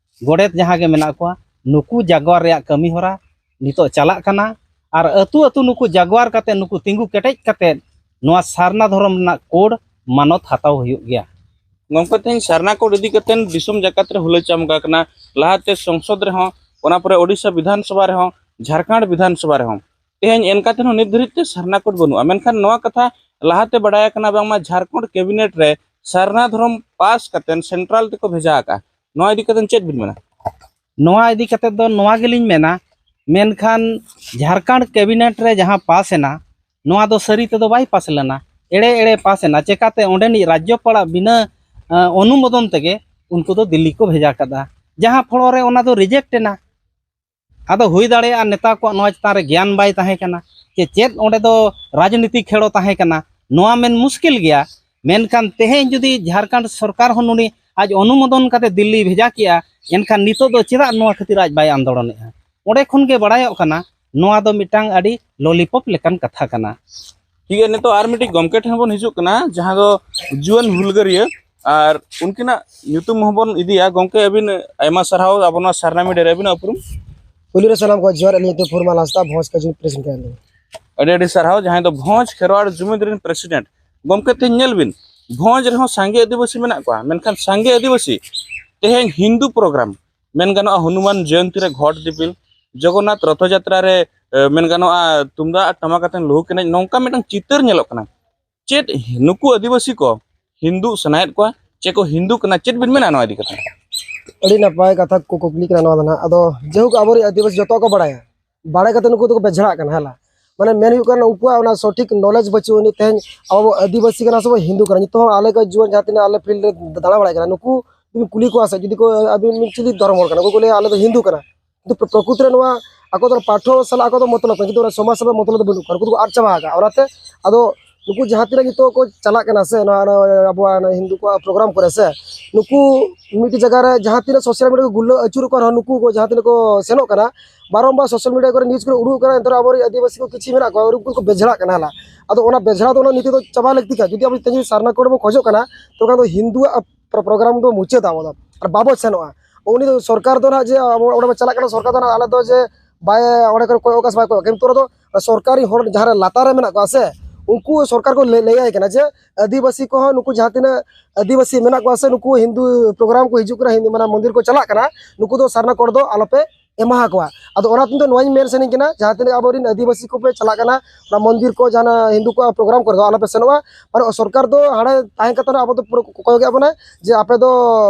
ᱜᱚᱰᱮᱛ ᱡᱟᱦᱟᱸ ᱜᱮ ᱢᱮᱱᱟᱜ ᱠᱚᱣᱟ, ᱱᱩᱠᱩ ᱡᱟᱜᱣᱟᱨ ᱨᱮᱭᱟᱜ ᱠᱟᱹᱢᱤ ᱦᱚᱨᱟ ᱱᱤᱛᱚᱜ ᱪᱟᱞᱟᱜ ᱠᱟᱱᱟ᱾ ᱟᱨ ᱟᱹᱛᱩ ᱟᱹᱛᱩ ᱱᱩᱠᱩ ᱡᱟᱜᱣᱟᱨ ᱠᱟᱛᱮ, ᱱᱩᱠᱩ ᱛᱤᱸᱜᱩ ᱠᱮᱴᱮᱡ ᱠᱟᱛᱮ ᱱᱚᱣᱟ ᱥᱟᱨᱱᱟ ᱫᱷᱚᱨᱚᱢ ᱨᱮᱱᱟᱜ ᱠᱳᱰ ᱢᱟᱱᱚᱛ ᱦᱟᱛᱟᱣ ᱦᱩᱭᱩᱜ ᱜᱮᱭᱟ᱾ ᱜᱚᱢᱠᱮ, ᱛᱮᱦᱮᱧ ᱥᱟᱨᱱᱟ ᱠᱳᱰ ᱤᱫᱤ ᱠᱟᱛᱮ ᱫᱤᱥᱚᱢ ᱡᱟᱠᱟᱛ ᱨᱮ ᱦᱩᱞᱟᱹ ᱪᱟᱢᱜᱟ ᱠᱟᱱᱟ, ᱞᱟᱦᱟᱛᱮ ᱥᱚᱝᱥᱚᱫ ᱨᱮᱦᱚᱸ, ᱚᱱᱟ ᱯᱚᱨᱮ ᱳᱰᱤᱥᱟ ᱵᱤᱫᱷᱟᱱ ᱥᱚᱵᱷᱟ ᱨᱮᱦᱚᱸ, ᱡᱷᱟᱲᱠᱷᱚᱸᱰ ᱵᱤᱫᱷᱟᱱ ᱥᱚᱵᱷᱟ ᱨᱮᱦᱚᱸ᱾ ᱛᱮᱦᱮᱧ ᱮᱱᱠᱟ ᱛᱮᱦᱚᱸ ᱱᱤᱛ ᱫᱷᱟᱹᱨᱤᱡ ᱛᱮ ᱥᱟᱨᱱᱟ ᱠᱳᱰ ᱵᱟᱹᱱᱩᱜᱼᱟ, ᱢᱮᱱᱠᱷᱟᱱ ᱱᱚᱣᱟ ᱠᱟᱛᱷᱟ ᱞᱟᱦᱟᱛᱮ ᱵᱟᱰᱟᱭ ᱟᱠᱟᱱᱟ ᱵᱟᱝᱢᱟ ᱡᱷᱟᱲᱠᱷᱚᱸᱰ ᱠᱮᱵᱤᱱᱮᱴ ᱨᱮ ᱥᱟᱨᱱᱟ ᱫᱷᱚᱨᱚᱢ ᱯᱟᱥ ᱠᱟᱛᱮ ᱥᱮᱱᱴᱨᱟᱞ ᱛᱮᱠᱚ ᱵᱷᱮᱡᱟ ᱟᱠᱟᱫᱼᱟ᱾ ᱱᱚᱣᱟ ᱤᱫᱤ ᱠᱟᱛᱮ ᱪᱮᱫ ᱵᱤᱱ ᱢᱮᱱᱟ? ᱱᱚᱣᱟ ᱤᱫᱤ ᱠᱟᱛᱮ ᱫᱚ ᱱᱚᱣᱟ ᱜᱮᱞᱤᱧ ᱢᱮᱱᱟ, ᱢᱮᱱᱠᱷᱟᱱ ᱡᱷᱟᱲᱠᱷᱚᱸᱰ ᱠᱮᱵᱤᱱᱮᱴ ᱨᱮ ᱡᱟᱦᱟᱸ ᱯᱟᱥ ᱮᱱᱟ, ᱱᱚᱣᱟ ᱫᱚ ᱥᱟᱹᱨᱤ ᱛᱮᱫᱚ ᱵᱟᱭ ᱯᱟᱥ ᱞᱮᱱᱟ, ᱮᱲᱮ ᱮᱲᱮ ᱯᱟᱥ ᱮᱱᱟ᱾ ᱪᱮᱠᱟᱛᱮ ᱚᱸᱰᱮᱱᱤᱡ ᱨᱟᱡᱽᱡᱚᱯᱟᱲᱟᱜ ᱵᱤᱱᱟᱹ ᱟᱸ, ᱚᱱᱩᱢᱳᱫᱚᱱ ᱛᱮᱜᱮ ᱩᱱᱠᱩ ᱫᱚ ᱫᱤᱞᱞᱤ ᱠᱚ ᱵᱷᱮᱡᱟ ᱠᱟᱫᱟ, ᱡᱟᱦᱟᱸ ᱯᱷᱚᱲᱚ ᱨᱮ ᱚᱱᱟ ᱫᱚ ᱨᱤᱡᱮᱠᱴ ᱮᱱᱟ᱾ ᱟᱫᱚ ᱦᱩᱭ ᱫᱟᱲᱮᱭᱟᱜᱼᱟ ᱱᱮᱛᱟ ᱠᱚᱣᱟᱜ ᱱᱚᱣᱟ ᱪᱮᱛᱟᱱ ᱨᱮ ᱜᱮᱭᱟᱱ ᱵᱟᱭ ᱛᱟᱦᱮᱸ ᱠᱟᱱᱟ, ᱪᱮ ᱪᱮᱫ ᱚᱸᱰᱮ ᱫᱚ ᱨᱟᱡᱽᱱᱤᱛᱤ ᱠᱷᱮᱲᱚ ᱛᱟᱦᱮᱸ ᱠᱟᱱᱟ, ᱱᱚᱣᱟ ᱢᱮᱱ ᱢᱩᱥᱠᱤᱞ ᱜᱮᱭᱟ᱾ ᱢᱮᱱᱠᱷᱟᱱ ᱛᱮᱦᱮᱧ ᱡᱩᱫᱤ ᱡᱷᱟᱲᱠᱷᱚᱸᱰ ᱥᱚᱨᱠᱟᱨ ᱦᱚᱸ ᱱᱩᱱᱤ ᱟᱡ ᱚᱱᱩᱢᱳᱫᱚᱱ ᱠᱟᱛᱮ ᱫᱤᱞᱞᱤᱭ ᱵᱷᱮᱡᱟ ᱠᱮᱜᱼᱟ, ᱮᱱᱠᱷᱟᱱ ᱱᱤᱛᱚᱜ ᱫᱚ ᱪᱮᱫᱟᱜ ᱱᱚᱣᱟ ᱠᱷᱟᱹᱛᱤᱨ ᱟᱡ ᱵᱟᱭ ᱟᱱᱫᱳᱲᱚᱱᱮᱜᱼᱟ? ᱚᱸᱰᱮ ᱠᱷᱚᱱ ᱜᱮ ᱵᱟᱲᱟᱭᱚᱜ ᱠᱟᱱᱟ ᱱᱚᱣᱟ ᱫᱚ ᱢᱤᱫᱴᱟᱝ ᱟᱹᱰᱤ ᱞᱚᱞᱤᱯᱚᱯ ᱞᱮᱠᱟᱱ ᱠᱟᱛᱷᱟ ᱠᱟᱱᱟ᱾ ᱴᱷᱤᱠ ᱜᱮᱭᱟ, ᱱᱤᱛᱚᱜ ᱟᱨ ᱢᱤᱫᱴᱤᱡ ᱜᱚᱢᱠᱮ ᱴᱷᱮᱱ ᱵᱚᱱ ᱦᱤᱡᱩᱜ ᱠᱟᱱᱟ, ᱡᱟᱦᱟᱸ ᱫᱚ ᱡᱩᱣᱟᱹᱱ ᱦᱩᱞᱜᱟᱹᱨᱤᱭᱟᱹ, ᱟᱨ ᱩᱱᱠᱤᱱᱟᱜ ᱧᱩᱛᱩᱢ ᱦᱚᱸᱵᱚᱱ ᱤᱫᱤᱭᱟ᱾ ᱜᱚᱢᱠᱮ, ᱟᱹᱵᱤᱱ ᱟᱭᱢᱟ ᱥᱟᱨᱦᱟᱣ ᱟᱵᱚ ᱱᱚᱣᱟ ᱥᱟᱨᱱᱟ ᱢᱤᱰᱤᱭᱟ ᱨᱮ ᱟᱹᱵᱤᱱᱟᱜ ᱩᱯᱨᱩᱢ᱾ ᱯᱩᱭᱞᱩ ᱨᱮ ᱥᱟᱱᱟᱢ ᱠᱚ ᱡᱚᱦᱟᱨ, ᱟᱹᱞᱤᱧ ᱧᱩᱛᱩᱢ ᱯᱷᱩᱨᱢᱟᱞ ᱦᱟᱸᱥᱫᱟ, ᱵᱷᱚᱸᱡᱽ ᱠᱟᱹᱡᱩ ᱯᱨᱮᱥᱤᱰᱮᱱᱴ ᱠᱟᱱᱟᱞᱤᱧ᱾ ᱟᱹᱰᱤ ᱟᱹᱰᱤ ᱥᱟᱨᱦᱟᱣ, ᱡᱟᱦᱟᱸᱭ ᱫᱚ ᱵᱷᱚᱸᱡᱽ ᱠᱷᱮᱨᱣᱟᱲ ᱡᱩᱢᱤᱫ ᱨᱮᱱ ᱯᱨᱮᱥᱤᱰᱮᱱᱴ᱾ ᱜᱚᱢᱠᱮ, ᱛᱮᱦᱮᱧ ᱧᱮᱞ ᱵᱤᱱ, ᱵᱷᱚᱸᱡᱽ ᱨᱮᱦᱚᱸ ᱥᱟᱸᱜᱮ ᱟᱹᱫᱤᱵᱟᱹᱥᱤ ᱢᱮᱱᱟᱜ ᱠᱚᱣᱟ, ᱢᱮᱱᱠᱷᱟᱱ ᱥᱟᱸᱜᱮ ᱟᱹᱫᱤᱵᱟᱹᱥᱤ ᱛᱮᱦᱮᱧ ᱦᱤᱱᱫᱩ ᱯᱨᱳᱜᱨᱟᱢ, ᱢᱮᱱ ᱜᱟᱱᱚᱜᱼᱟ ᱦᱚᱱᱩᱢᱟᱱ ᱡᱚᱭᱚᱱᱛᱤ ᱨᱮ ᱜᱷᱚᱴ ᱫᱤᱯᱤᱞ, ᱡᱚᱜᱚᱱᱱᱟᱛᱷ ᱨᱚᱛᱷᱚ ᱡᱟᱛᱨᱟ ᱨᱮ, ᱮ, ᱢᱮᱱ ᱜᱟᱱᱚᱜᱼᱟ ᱛᱩᱢᱫᱟᱜ ᱟᱨ ᱴᱟᱢᱟᱠ ᱟᱛᱮ ᱞᱩᱦᱩᱠ ᱮᱱᱮᱡ, ᱱᱚᱝᱠᱟ ᱢᱤᱫᱴᱟᱝ ᱪᱤᱛᱟᱹᱨ ᱧᱮᱞᱚᱜ ᱠᱟᱱᱟ᱾ ᱪᱮᱫ ᱱᱩᱠᱩ ᱟᱹᱫᱤᱵᱟᱹᱥᱤ ᱠᱚ ᱦᱤᱱᱫᱩ ᱥᱟᱱᱟᱭᱮᱫ ᱠᱚᱣᱟ, ᱪᱮ ᱠᱚ ᱦᱤᱱᱫᱩ ᱠᱟᱱᱟ? ᱪᱮᱫ ᱵᱤᱱ ᱢᱮᱱᱟ ᱱᱚᱣᱟ ᱤᱫᱤ ᱠᱟᱛᱮ? ᱟᱹᱰᱤ ᱱᱟᱯᱟᱭ ᱠᱟᱛᱷᱟ ᱠᱚ ᱠᱩᱠᱞᱤ ᱠᱟᱱᱟ ᱱᱚᱣᱟ ᱫᱚ ᱱᱟᱦᱟᱜ᱾ ᱟᱫᱚ ᱡᱟᱭᱦᱳᱠ, ᱟᱵᱚᱨᱮᱱ ᱟᱹᱫᱤᱵᱟᱹᱥᱤ ᱡᱚᱛᱚ ᱠᱚ ᱵᱟᱲᱟᱭᱟ, ᱵᱟᱲᱟᱭ ᱠᱟᱛᱮ ᱱᱩᱠᱩ ᱫᱚᱠᱚ ᱵᱮᱡᱷᱟᱲᱟᱜ ᱠᱟᱱᱟ, ᱦᱮᱸ ᱞᱟ᱾ ᱢᱟᱱᱮ ᱢᱮᱱ ᱦᱩᱭᱩᱜ ᱠᱟᱱᱟ ᱩᱱᱠᱩᱣᱟᱜ ᱚᱱᱟ ᱥᱚᱴᱷᱤᱠ ᱱᱚᱞᱮᱡᱽ ᱵᱟᱹᱪᱩᱜ ᱟᱹᱱᱤᱡ᱾ ᱛᱮᱦᱮᱧ ᱟᱵᱚ ᱟᱹᱫᱤᱵᱟᱹᱥᱤ ᱠᱟᱱᱟ ᱥᱮ ᱵᱚ ᱦᱤᱱᱫᱩ ᱠᱟᱱᱟ, ᱱᱤᱛᱚᱜ ᱦᱚᱸ ᱟᱞᱮ ᱠᱚ ᱡᱩᱣᱟᱹᱱ ᱡᱟᱦᱟᱸ ᱛᱤᱱᱟᱹᱜ ᱟᱞᱮ ᱯᱷᱤᱞᱰ ᱨᱮ ᱫᱟᱬᱟ ᱵᱟᱲᱟᱭ ᱠᱟᱱᱟ, ᱱᱩᱠᱩ ᱡᱩᱫᱤ ᱠᱩᱞᱤ ᱠᱚᱣᱟ ᱥᱮ, ᱡᱩᱫᱤ ᱠᱚ ᱟᱹᱵᱤᱱ ᱪᱤᱞᱤ ᱫᱷᱚᱨᱚᱢ ᱦᱚᱲ ᱠᱟᱱᱟ, ᱩᱱᱠᱩ ᱠᱚ ᱞᱟᱹᱭᱟ ᱟᱞᱮ ᱫᱚ ᱦᱤᱱᱫᱩ ᱠᱟᱱᱟ᱾ ᱠᱤᱱᱛᱩ ᱯᱨᱚᱠᱨᱤᱛᱤ ᱨᱮ ᱱᱚᱣᱟ ᱟᱠᱚ ᱫᱚ ᱯᱟᱴᱷᱚ ᱥᱟᱞᱟᱜ ᱟᱠᱚ ᱫᱚ ᱢᱚᱛᱞᱚᱵ ᱠᱟᱱᱟ, ᱠᱤᱱᱛᱩ ᱚᱱᱟ ᱥᱚᱢᱟᱡᱽ ᱥᱟᱞᱟᱜ ᱢᱚᱛᱞᱚᱵ ᱫᱚ ᱵᱟᱹᱱᱩᱜ ᱠᱚᱣᱟ, ᱩᱱᱠᱩ ᱫᱚᱠᱚ ᱟᱫ ᱪᱟᱵᱟ ᱟᱠᱟᱫᱼᱟ᱾ ᱚᱱᱟᱛᱮ ᱟᱫᱚ ᱱᱩᱠᱩ ᱡᱟᱦᱟᱸ ᱛᱤᱱᱟᱹᱜ ᱱᱤᱛᱚᱜ ᱠᱚ ᱪᱟᱞᱟᱜ ᱠᱟᱱᱟ ᱥᱮ, ᱱᱚᱣᱟ, ᱱᱚᱣᱟ ᱟᱵᱚᱣᱟᱜ ᱱᱚᱣᱟ ᱦᱤᱱᱫᱩ ᱠᱚᱣᱟᱜ ᱯᱨᱳᱜᱨᱟᱢ ᱠᱚᱨᱮ ᱥᱮ, ᱱᱩᱠᱩ ᱢᱤᱫᱴᱤᱡ ᱡᱟᱭᱜᱟ ᱨᱮ ᱡᱟᱦᱟᱸ ᱛᱤᱱᱟᱹᱜ ᱥᱳᱥᱟᱞ ᱢᱤᱰᱤᱭᱟ ᱠᱚ ᱜᱩᱞᱟᱹ ᱟᱹᱪᱩᱨᱚᱜ ᱠᱟᱱ ᱨᱮᱦᱚᱸ, ᱱᱩᱠᱩ ᱠᱚ ᱡᱟᱦᱟᱸ ᱛᱤᱱᱟᱹᱜ ᱠᱚ ᱥᱮᱱᱚᱜ ᱠᱟᱱᱟ, ᱵᱟᱨᱚᱢᱵᱟᱨ ᱥᱳᱥᱟᱞ ᱢᱤᱰᱤᱭᱟ ᱠᱚᱨᱮ ᱱᱤᱭᱩᱡᱽ ᱠᱚᱨᱮ ᱩᱰᱩᱠ ᱠᱟᱱᱟ, ᱮᱱᱛᱮ ᱨᱮᱦᱚᱸ ᱟᱵᱚᱨᱮᱱ ᱟᱹᱫᱤᱵᱟᱹᱥᱤ ᱠᱚ ᱠᱤᱪᱷᱩ ᱢᱮᱱᱟᱜ ᱠᱚᱣᱟ, ᱩᱱᱠᱩ ᱠᱚ ᱵᱮᱡᱷᱟᱲᱟᱜ ᱠᱟᱱᱟ ᱦᱟᱸᱜ᱾ ᱟᱫᱚ ᱚᱱᱟ ᱵᱮᱡᱷᱟᱲ ᱫᱚ ᱚᱱᱟ ᱱᱤᱛᱚᱜ ᱫᱚ ᱪᱟᱵᱟ ᱞᱟᱹᱠᱛᱤ ᱠᱟᱱᱟ᱾ ᱡᱩᱫᱤ ᱟᱵᱚ ᱛᱮᱦᱮᱧ ᱥᱟᱨᱱᱟ ᱠᱳᱰ ᱵᱚᱱ ᱠᱷᱚᱡᱚᱜ ᱠᱟᱱᱟ, ᱛᱚᱵᱮ ᱠᱷᱟᱱ ᱫᱚ ᱦᱤᱱᱫᱩᱣᱟᱜ ᱯᱨᱳᱜᱨᱟᱢ ᱫᱚ ᱢᱩᱪᱟᱹᱫᱟ ᱟᱵᱚ ᱫᱚ, ᱟᱨ ᱵᱟᱵᱚ ᱥᱮᱱᱚᱜᱼᱟ᱾ ᱩᱱᱤ ᱫᱚ ᱥᱚᱨᱠᱟᱨ ᱫᱚ ᱱᱟᱦᱟᱜ ᱡᱮ ᱟᱵᱚ ᱚᱸᱰᱮ ᱵᱚᱱ ᱪᱟᱞᱟᱜ ᱠᱟᱱᱟ, ᱥᱚᱨᱠᱟᱨ ᱫᱚ ᱱᱟᱦᱟᱜ ᱟᱞᱮ ᱫᱚ ᱡᱮ ᱵᱟᱭ, ᱚᱸᱰᱮ ᱠᱚ ᱠᱚᱭᱚᱜ ᱠᱟᱜ ᱥᱮ ᱵᱟᱭ ᱠᱚᱭᱚᱜ, ᱠᱤᱱᱛᱩ ᱚᱱᱟ ᱫᱚ ᱥᱚᱨᱠᱟᱨᱤ ᱦᱚᱲ ᱡᱟᱦᱟᱸ ᱨᱮ ᱞᱟᱛᱟᱨ ᱨᱮ ᱢᱮᱱᱟᱜ ᱠᱚᱣᱟ ᱥᱮ, ᱩᱱᱠᱩ ᱥᱚᱨᱠᱟᱨ ᱠᱚ ᱞᱟᱹᱭ, ᱞᱟᱹᱭᱟᱭ ᱠᱟᱱᱟ ᱡᱮ ᱟᱹᱫᱤᱵᱟᱹᱥᱤ ᱠᱚᱦᱚᱸ, ᱱᱩᱠᱩ ᱡᱟᱦᱟᱸ ᱛᱤᱱᱟᱹᱜ ᱟᱹᱫᱤᱵᱟᱹᱥᱤ ᱢᱮᱱᱟᱜ ᱠᱚᱣᱟ ᱥᱮ ᱱᱩᱠᱩ ᱦᱤᱱᱫᱩ ᱯᱨᱳᱜᱨᱟᱢ ᱠᱚ ᱦᱤᱡᱩᱜ ᱠᱟᱱᱟ, ᱦᱤᱱᱫᱩ ᱢᱟᱱᱮ ᱢᱚᱱᱫᱤᱨ ᱠᱚ ᱪᱟᱞᱟᱜ ᱠᱟᱱᱟ, ᱱᱩᱠᱩ ᱫᱚ ᱥᱟᱨᱱᱟ ᱠᱳᱰ ᱫᱚ ᱟᱞᱚᱯᱮ ᱮᱢᱟ ᱠᱚᱣᱟ᱾ ᱟᱫᱚ ᱚᱱᱟ ᱛᱮᱫᱚ ᱱᱚᱣᱟᱧ ᱢᱮᱱ ᱥᱟᱱᱟᱧ ᱠᱟᱱᱟ, ᱡᱟᱦᱟᱸ ᱛᱤᱱᱟᱹᱜ ᱟᱵᱚᱨᱮᱱ ᱟᱹᱫᱤᱵᱟᱹᱥᱤ ᱠᱚᱯᱮ ᱪᱟᱞᱟᱜ ᱠᱟᱱᱟ ᱚᱱᱟ ᱢᱚᱱᱫᱤᱨ ᱠᱚ, ᱡᱟᱦᱟᱱᱟᱜ ᱦᱤᱱᱫᱩ ᱠᱚᱣᱟᱜ ᱯᱨᱳᱜᱨᱟᱢ ᱠᱚᱨᱮ ᱫᱚ ᱟᱞᱚᱯᱮ ᱥᱮᱱᱚᱜᱼᱟ᱾ ᱢᱟᱱᱮ ᱥᱚᱨᱠᱟᱨ ᱫᱚ ᱦᱟᱸᱰᱮ ᱛᱟᱦᱮᱸ ᱠᱟᱛᱮ ᱟᱵᱚ ᱫᱚ ᱯᱩᱨᱟᱹ ᱠᱚ ᱠᱚᱭᱚᱜᱮᱫ ᱵᱚᱱᱟ ᱡᱮ ᱟᱯᱮ ᱫᱚ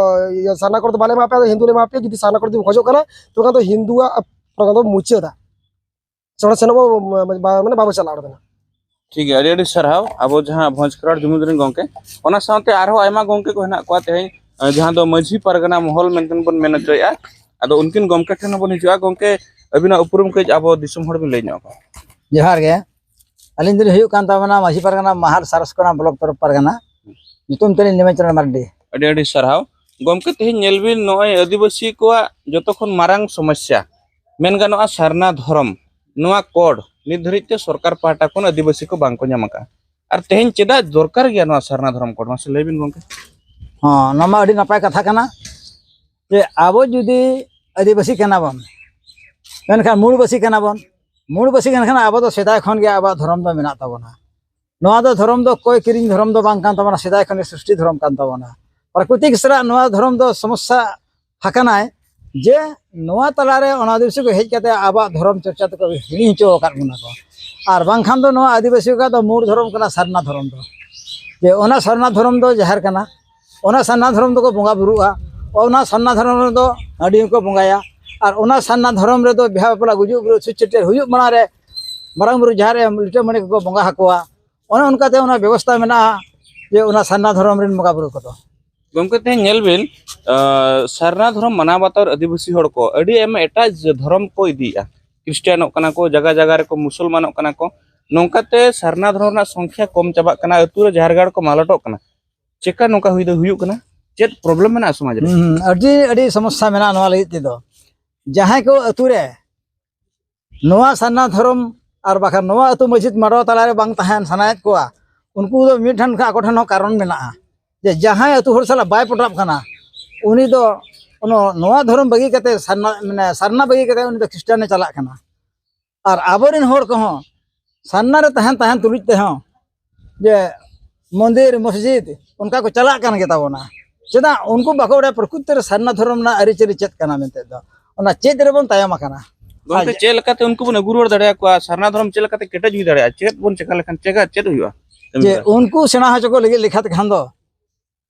ᱤᱭᱟᱹ ᱥᱟᱨᱱᱟ ᱠᱳᱰ ᱫᱚ ᱵᱟᱞᱮ ᱮᱢᱟ ᱯᱮᱭᱟ, ᱦᱤᱱᱫᱩ ᱞᱮ ᱮᱢᱟ ᱯᱮᱭᱟ᱾ ᱡᱩᱫᱤ ᱥᱟᱨᱱᱟ ᱠᱳᱰ ᱡᱩᱫᱤ ᱠᱷᱚᱡᱚᱜ ᱠᱟᱱᱟ, ᱛᱚᱵᱮ ᱠᱷᱟᱱ ᱫᱚ ᱦᱤᱱᱫᱩᱣᱟᱜ ᱯᱨᱳᱜᱨᱟᱢ ᱫᱚ ᱢᱩᱪᱟᱹᱫᱟ᱾ ᱥᱮ ᱚᱸᱰᱮ ᱥᱮᱱᱚᱜ ᱵᱟ-, ᱵᱟ-, ᱢᱟᱱᱮ ᱵᱟᱵᱚ ᱪᱟᱞᱟᱜᱼᱟ ᱚᱸᱰᱮ ᱫᱚ᱾ ᱴᱷᱤᱠ ᱜᱮᱭᱟ, ᱟᱹᱰᱤ ᱟᱹᱰᱤ ᱥᱟᱨᱦᱟᱣ ᱟᱵᱚ ᱡᱟᱦᱟᱸ ᱵᱷᱚᱸᱡᱽ ᱠᱷᱮᱨᱣᱟᱲ ᱡᱩᱢᱤᱫ ᱨᱮᱱ ᱜᱚᱢᱠᱮ᱾ ᱚᱱᱟ ᱥᱟᱶᱛᱮ ᱟᱨᱦᱚᱸ ᱟᱭᱢᱟ ᱜᱚᱢᱠᱮ ᱠᱚ ᱦᱮᱱᱟᱜ ᱠᱚᱣᱟ ᱛᱮᱦᱮᱧ, ᱟᱸ, ᱡᱟᱦᱟᱸ ᱫᱚ ᱢᱟᱹᱡᱷᱤ ᱯᱟᱨᱜᱟᱱᱟ ᱢᱚᱦᱚᱞ ᱢᱮᱱᱛᱮ ᱵᱚᱱ ᱢᱮᱱ ᱦᱚᱪᱚᱭᱮᱫᱼᱟ᱾ ᱟᱫᱚ ᱩᱱᱠᱤᱱ ᱜᱚᱢᱠᱮ ᱴᱷᱮᱱ ᱦᱚᱸᱵᱚᱱ ᱦᱤᱡᱩᱜᱼᱟ᱾ ᱜᱚᱢᱠᱮ, ᱟᱹᱵᱤᱱᱟᱜ ᱩᱯᱨᱩᱢ ᱠᱟᱹᱡ ᱟᱵᱚ ᱫᱤᱥᱚᱢ ᱦᱚᱲ ᱵᱤᱱ ᱞᱟᱹᱭ ᱧᱚᱜ ᱟᱠᱚᱣᱟ᱾ ᱡᱚᱦᱟᱨ ᱜᱮ᱾ ᱟᱹᱞᱤᱧ ᱫᱚᱞᱤᱧ ᱦᱩᱭᱩᱜ ᱠᱟᱱ ᱛᱟᱵᱚᱱᱟ ᱢᱟᱹᱡᱷᱤ ᱯᱟᱨᱜᱟᱱᱟ ᱢᱟᱦᱟᱞ ᱥᱟᱨᱟᱥᱠᱚᱱᱟ ᱵᱞᱚᱠ ᱛᱚᱨᱚᱯ ᱯᱟᱨᱜᱟᱱᱟ᱾ ᱧᱩᱛᱩᱢ ᱛᱟᱹᱞᱤᱧ ᱱᱤᱢᱟᱪᱚᱨᱚᱱ ᱢᱟᱨᱰᱤ᱾ ᱟᱹᱰᱤ ᱟᱹᱰᱤ ᱥᱟᱨᱦᱟᱣ᱾ ᱜᱚᱢᱠᱮ, ᱛᱮᱦᱮᱧ ᱧᱮᱞ ᱵᱤᱱ, ᱱᱚᱜᱼᱚᱭ ᱟᱹᱫᱤᱵᱟᱹᱥᱤ ᱠᱚᱣᱟᱜ ᱡᱚᱛᱚ ᱠᱷᱚᱱ ᱢᱟᱨᱟᱝ ᱥᱚᱢᱚᱥᱥᱟ ᱢᱮᱱ ᱜᱟᱱᱚᱜᱼᱟ ᱥᱟᱨᱱᱟ ᱫᱷᱚᱨᱚᱢ᱾ ᱱᱚᱣᱟ ᱠᱳᱰ ᱱᱤᱛ ᱫᱷᱟᱹᱨᱤᱡ ᱛᱮ ᱥᱚᱨᱠᱟᱨ ᱯᱟᱦᱴᱟ ᱠᱷᱚᱱ ᱟᱹᱫᱤᱵᱟᱹᱥᱤ ᱠᱚ ᱵᱟᱝ ᱠᱚ ᱧᱟᱢ ᱟᱠᱟᱫᱼᱟ᱾ ᱟᱨ ᱛᱮᱦᱮᱧ ᱪᱮᱫᱟᱜ ᱫᱚᱨᱠᱟᱨ ᱜᱮᱭᱟ ᱱᱚᱣᱟ ᱥᱟᱨᱱᱟ ᱫᱷᱚᱨᱚᱢ ᱠᱳᱰ? ᱢᱟᱥᱮ ᱞᱟᱹᱭ ᱵᱤᱱ ᱜᱚᱢᱠᱮ᱾ ᱦᱚᱸ, ᱱᱚᱣᱟ ᱢᱟ ᱟᱹᱰᱤ ᱱᱟᱯᱟᱭ ᱠᱟᱛᱷᱟ ᱠᱟᱱᱟ᱾ ᱡᱮ ᱟᱵᱚ ᱡᱩᱫᱤ ᱟᱹᱫᱤᱵᱟᱹᱥᱤ ᱠᱟᱱᱟ ᱵᱚᱱ, ᱢᱮᱱᱠᱷᱟᱱ ᱢᱩᱲᱵᱟᱹᱥᱤ ᱠᱟᱱᱟ ᱵᱚᱱ, ᱢᱩᱲᱵᱟᱹᱥᱤ ᱠᱟᱱ ᱠᱷᱟᱱ ᱟᱵᱚ ᱫᱚ ᱥᱮᱫᱟᱭ ᱠᱷᱚᱱ ᱜᱮ ᱟᱵᱚᱣᱟᱜ ᱫᱷᱚᱨᱚᱢ ᱫᱚ ᱢᱮᱱᱟᱜ ᱛᱟᱵᱚᱱᱟ᱾ ᱱᱚᱣᱟ ᱫᱚ ᱫᱷᱚᱨᱚᱢ ᱫᱚ ᱚᱠᱚᱭ ᱠᱤᱨᱤᱧ ᱫᱷᱚᱨᱚᱢ ᱫᱚ ᱵᱟᱝ ᱠᱟᱱ ᱛᱟᱵᱚᱱᱟ, ᱥᱮᱫᱟᱭ ᱠᱷᱚᱱ ᱜᱮ ᱥᱨᱤᱥᱴᱤ ᱫᱷᱚᱨᱚᱢ ᱠᱟᱱ ᱛᱟᱵᱚᱱᱟ᱾ ᱯᱨᱟᱠᱨᱤᱛᱤᱠ ᱥᱟᱞᱟᱜ ᱱᱚᱣᱟ ᱫᱷᱚᱨᱚᱢ ᱫᱚ ᱥᱚᱢᱚᱥᱥᱟ ᱟᱠᱟᱱᱟᱭ ᱡᱮ ᱱᱚᱣᱟ ᱛᱟᱞᱟᱨᱮ ᱚᱱᱟ ᱟᱹᱫᱤᱵᱟᱹᱥᱤ ᱠᱚ ᱦᱮᱡ ᱠᱟᱛᱮ ᱟᱵᱚᱣᱟᱜ ᱫᱷᱚᱨᱚᱢ ᱪᱚᱨᱪᱟ ᱛᱮᱠᱚ ᱦᱤᱲᱤᱧ ᱦᱚᱪᱚ ᱟᱠᱟᱫ ᱵᱚᱱᱟ ᱠᱚ᱾ ᱟᱨ ᱵᱟᱝᱠᱷᱟᱱ ᱫᱚ ᱱᱚᱣᱟ ᱟᱹᱫᱤᱵᱟᱹᱥᱤ ᱠᱚᱣᱟᱜ ᱫᱚ ᱢᱩᱲ ᱫᱷᱚᱨᱚᱢ ᱠᱟᱱᱟ ᱥᱟᱨᱱᱟ ᱫᱷᱚᱨᱚᱢ ᱫᱚ᱾ ᱡᱮ ᱚᱱᱟ ᱥᱟᱨᱱᱟ ᱫᱷᱚᱨᱚᱢ ᱫᱚ ᱡᱟᱦᱮᱨ ᱠᱟᱱᱟ, ᱚᱱᱟ ᱥᱟᱨᱱᱟ ᱫᱷᱚᱨᱚᱢ ᱫᱚᱠᱚ ᱵᱚᱸᱜᱟ ᱵᱩᱨᱩᱜᱼᱟ, ᱚᱱᱟ ᱥᱟᱨᱱᱟ ᱫᱷᱚᱨᱚᱢ ᱨᱮᱫᱚ ᱦᱟᱺᱰᱤ ᱦᱚᱸᱠᱚ ᱵᱚᱸᱜᱟᱭᱟ, ᱟᱨ ᱚᱱᱟ ᱥᱟᱨᱱᱟ ᱫᱷᱚᱨᱚᱢ ᱨᱮᱫᱚ ᱵᱤᱦᱟ ᱵᱟᱯᱞᱟ ᱜᱩᱡᱩᱜ ᱵᱩᱨᱩᱜ ᱪᱷᱩᱛ ᱪᱷᱟᱹᱴᱭᱟᱹᱨ ᱦᱩᱭᱩᱜ ᱢᱟᱲᱟᱝ ᱨᱮ ᱢᱟᱨᱟᱝ ᱵᱩᱨᱩ ᱡᱟᱦᱮᱨ ᱟᱭᱳ ᱞᱤᱴᱟᱹ ᱢᱟᱹᱱᱤ ᱠᱚᱠᱚ ᱵᱚᱸᱜᱟ ᱟᱠᱚᱣᱟ᱾ ᱚᱱᱮ ᱚᱱᱠᱟᱛᱮ ᱚᱱᱟ ᱵᱮᱵᱚᱥᱛᱷᱟ ᱢᱮᱱᱟᱜᱼᱟ ᱡᱮ ᱚᱱᱟ ᱥᱟᱨᱱᱟ ᱫᱷᱚᱨᱚᱢ ᱨᱮᱱ ᱵᱚᱸᱜᱟ ᱵᱩᱨᱩ ᱠᱚᱫᱚ᱾ ᱜᱚᱢᱠᱮ, ᱛᱮᱦᱮᱧ ᱧᱮᱞ ᱵᱤᱱ, ᱟᱸ, ᱥᱟᱨᱱᱟ ᱫᱷᱚᱨᱚᱢ ᱢᱟᱱᱟᱣ ᱵᱟᱛᱟᱣ ᱟᱹᱫᱤᱵᱟᱹᱥᱤ ᱦᱚᱲ ᱠᱚ ᱟᱹᱰᱤ ᱟᱭᱢᱟ ᱮᱴᱟᱜ ᱡᱟᱹ-, ᱫᱷᱚᱨᱚᱢ ᱠᱚ ᱤᱫᱤᱭᱮᱫᱼᱟ᱾ ᱠᱷᱨᱤᱥᱴᱟᱱᱚᱜ ᱠᱟᱱᱟ ᱠᱚ, ᱡᱟᱭᱜᱟ ᱡᱟᱭᱜᱟ ᱨᱮᱠᱚ ᱢᱩᱥᱚᱞᱢᱟᱱᱚᱜ ᱠᱟᱱᱟ ᱠᱚ᱾ ᱱᱚᱝᱠᱟᱛᱮ ᱥᱟᱨᱱᱟ ᱫᱷᱚᱨᱚᱢ ᱨᱮᱱᱟᱜ ᱥᱚᱝᱠᱷᱭᱟ ᱠᱚᱢ ᱪᱟᱵᱟᱜ ᱠᱟᱱᱟ, ᱟᱹᱛᱩ ᱨᱮ ᱡᱟᱦᱮᱨ ᱜᱟᱲ ᱠᱚ ᱢᱟᱞᱚᱴᱚᱜ ᱠᱟᱱᱟ᱾ ᱪᱮᱠᱟ ᱱᱚᱝᱠᱟ ᱦᱩᱭ ᱫᱚ ᱦᱩᱭᱩᱜ ᱠᱟᱱᱟ? ᱪᱮᱫ ᱯᱨᱚᱵᱞᱮᱢ ᱢᱮᱱᱟᱜᱼᱟ ᱥᱚᱢᱟᱡᱽ ᱨᱮ? ᱦᱩᱸ, ᱦᱩᱸ, ᱟᱹᱰᱤ, ᱟᱹᱰᱤ ᱥᱚᱢᱚᱥᱥᱟ ᱢᱮᱱᱟᱜᱼᱟ ᱱᱚᱣᱟ ᱞᱟᱹᱜᱤᱫ ᱛᱮᱫᱚ᱾ ᱡᱟᱦᱟᱸᱭ ᱠᱚ ᱟᱹᱛᱩ ᱨᱮ ᱱᱚᱣᱟ ᱥᱟᱨᱱᱟ ᱫᱷᱚᱨᱚᱢ ᱟᱨ ᱵᱟᱠᱷᱟᱱ ᱱᱚᱣᱟ ᱟᱹᱛᱩ ᱢᱟᱹᱡᱷᱤ ᱢᱟᱰᱣᱟ ᱛᱟᱞᱟᱨᱮ ᱵᱟᱝ ᱛᱟᱦᱮᱱ ᱥᱟᱱᱟᱭᱮᱫ ᱠᱚᱣᱟ, ᱩᱱᱠᱩ ᱫᱚ ᱢᱤᱫ ᱴᱷᱮᱱ ᱠᱷᱚᱱ ᱟᱠᱚ ᱴᱷᱮᱱ ᱦᱚᱸ ᱠᱟᱨᱚᱱ ᱢᱮᱱᱟᱜᱼᱟ ᱡᱮ ᱡᱟᱦᱟᱸᱭ ᱟᱹᱛᱩ ᱦᱚᱲ ᱥᱟᱞᱟᱜ ᱵᱟᱭ ᱯᱚᱴᱟᱜ ᱠᱟᱱᱟ, ᱩᱱᱤ ᱫᱚ ᱱᱚᱣᱟ ᱫᱷᱚᱨᱚᱢ ᱵᱟᱹᱜᱤ ᱠᱟᱛᱮ ᱥᱟᱨᱱᱟ, ᱢᱟᱱᱮ ᱥᱟᱨᱱᱟ ᱵᱟᱹᱜᱤ ᱠᱟᱛᱮ ᱩᱱᱤ ᱫᱚ ᱠᱷᱨᱤᱥᱴᱟᱱ ᱮ ᱪᱟᱞᱟᱜ ᱠᱟᱱᱟ᱾ ᱟᱨ ᱟᱵᱚᱨᱮᱱ ᱦᱚᱲ ᱠᱚᱦᱚᱸ ᱥᱟᱨᱱᱟ ᱨᱮ ᱛᱟᱦᱮᱱ, ᱛᱟᱦᱮᱱ ᱛᱩᱞᱩᱡ ᱛᱮᱦᱚᱸ ᱡᱮ ᱢᱚᱱᱫᱤᱨ ᱢᱚᱥᱡᱤᱫ ᱚᱱᱠᱟ ᱠᱚ ᱪᱟᱞᱟᱜ ᱠᱟᱱ ᱜᱮᱛᱟ ᱵᱚᱱᱟ᱾ ᱪᱮᱫᱟᱜ ᱩᱱᱠᱩ ᱵᱟᱠᱚ ᱵᱟᱲᱟᱭᱟ ᱯᱨᱚᱠᱨᱤᱛᱤ ᱨᱮ ᱥᱟᱨᱱᱟ ᱫᱷᱚᱨᱚᱢ ᱨᱮᱱᱟᱜ ᱟᱹᱨᱤᱪᱟᱹᱞᱤ ᱪᱮᱫ ᱠᱟᱱᱟ ᱢᱮᱱᱛᱮ ᱫᱚ? ᱚᱱᱟ ᱪᱮᱫ ᱨᱮᱵᱚᱱ ᱛᱟᱭᱚᱢ ᱟᱠᱟᱱᱟ? ᱜᱚᱢᱠᱮ, ᱟᱨ ᱪᱮᱫ ᱞᱮᱠᱟᱛᱮ ᱩᱱᱠᱩ ᱵᱚᱱ ᱟᱹᱜᱩ ᱨᱩᱣᱟᱹᱲ ᱫᱟᱲᱮᱭᱟᱠᱚᱣᱟ? ᱥᱟᱨᱱᱟ ᱫᱷᱚᱨᱚᱢ ᱪᱮᱫ ᱞᱮᱠᱟᱛᱮ ᱠᱮᱴᱮᱡ ᱦᱩᱭ ᱫᱟᱲᱮᱭᱟᱜᱼᱟ? ᱪᱮᱫ ᱵᱚᱱ ᱪᱮᱠᱟ ᱞᱮᱠᱷᱟᱱ ᱪᱮᱠᱟ ᱪᱮᱫ ᱦᱩᱭᱩᱜᱼᱟ? ᱡᱮ ᱩᱱᱠᱩ ᱥᱮᱬᱟ ᱦᱚᱪᱚ ᱠᱚ ᱞᱟᱹᱜᱤᱫ ᱞᱮᱠᱷᱟ ᱛᱮᱠᱷᱟᱱ ᱫᱚ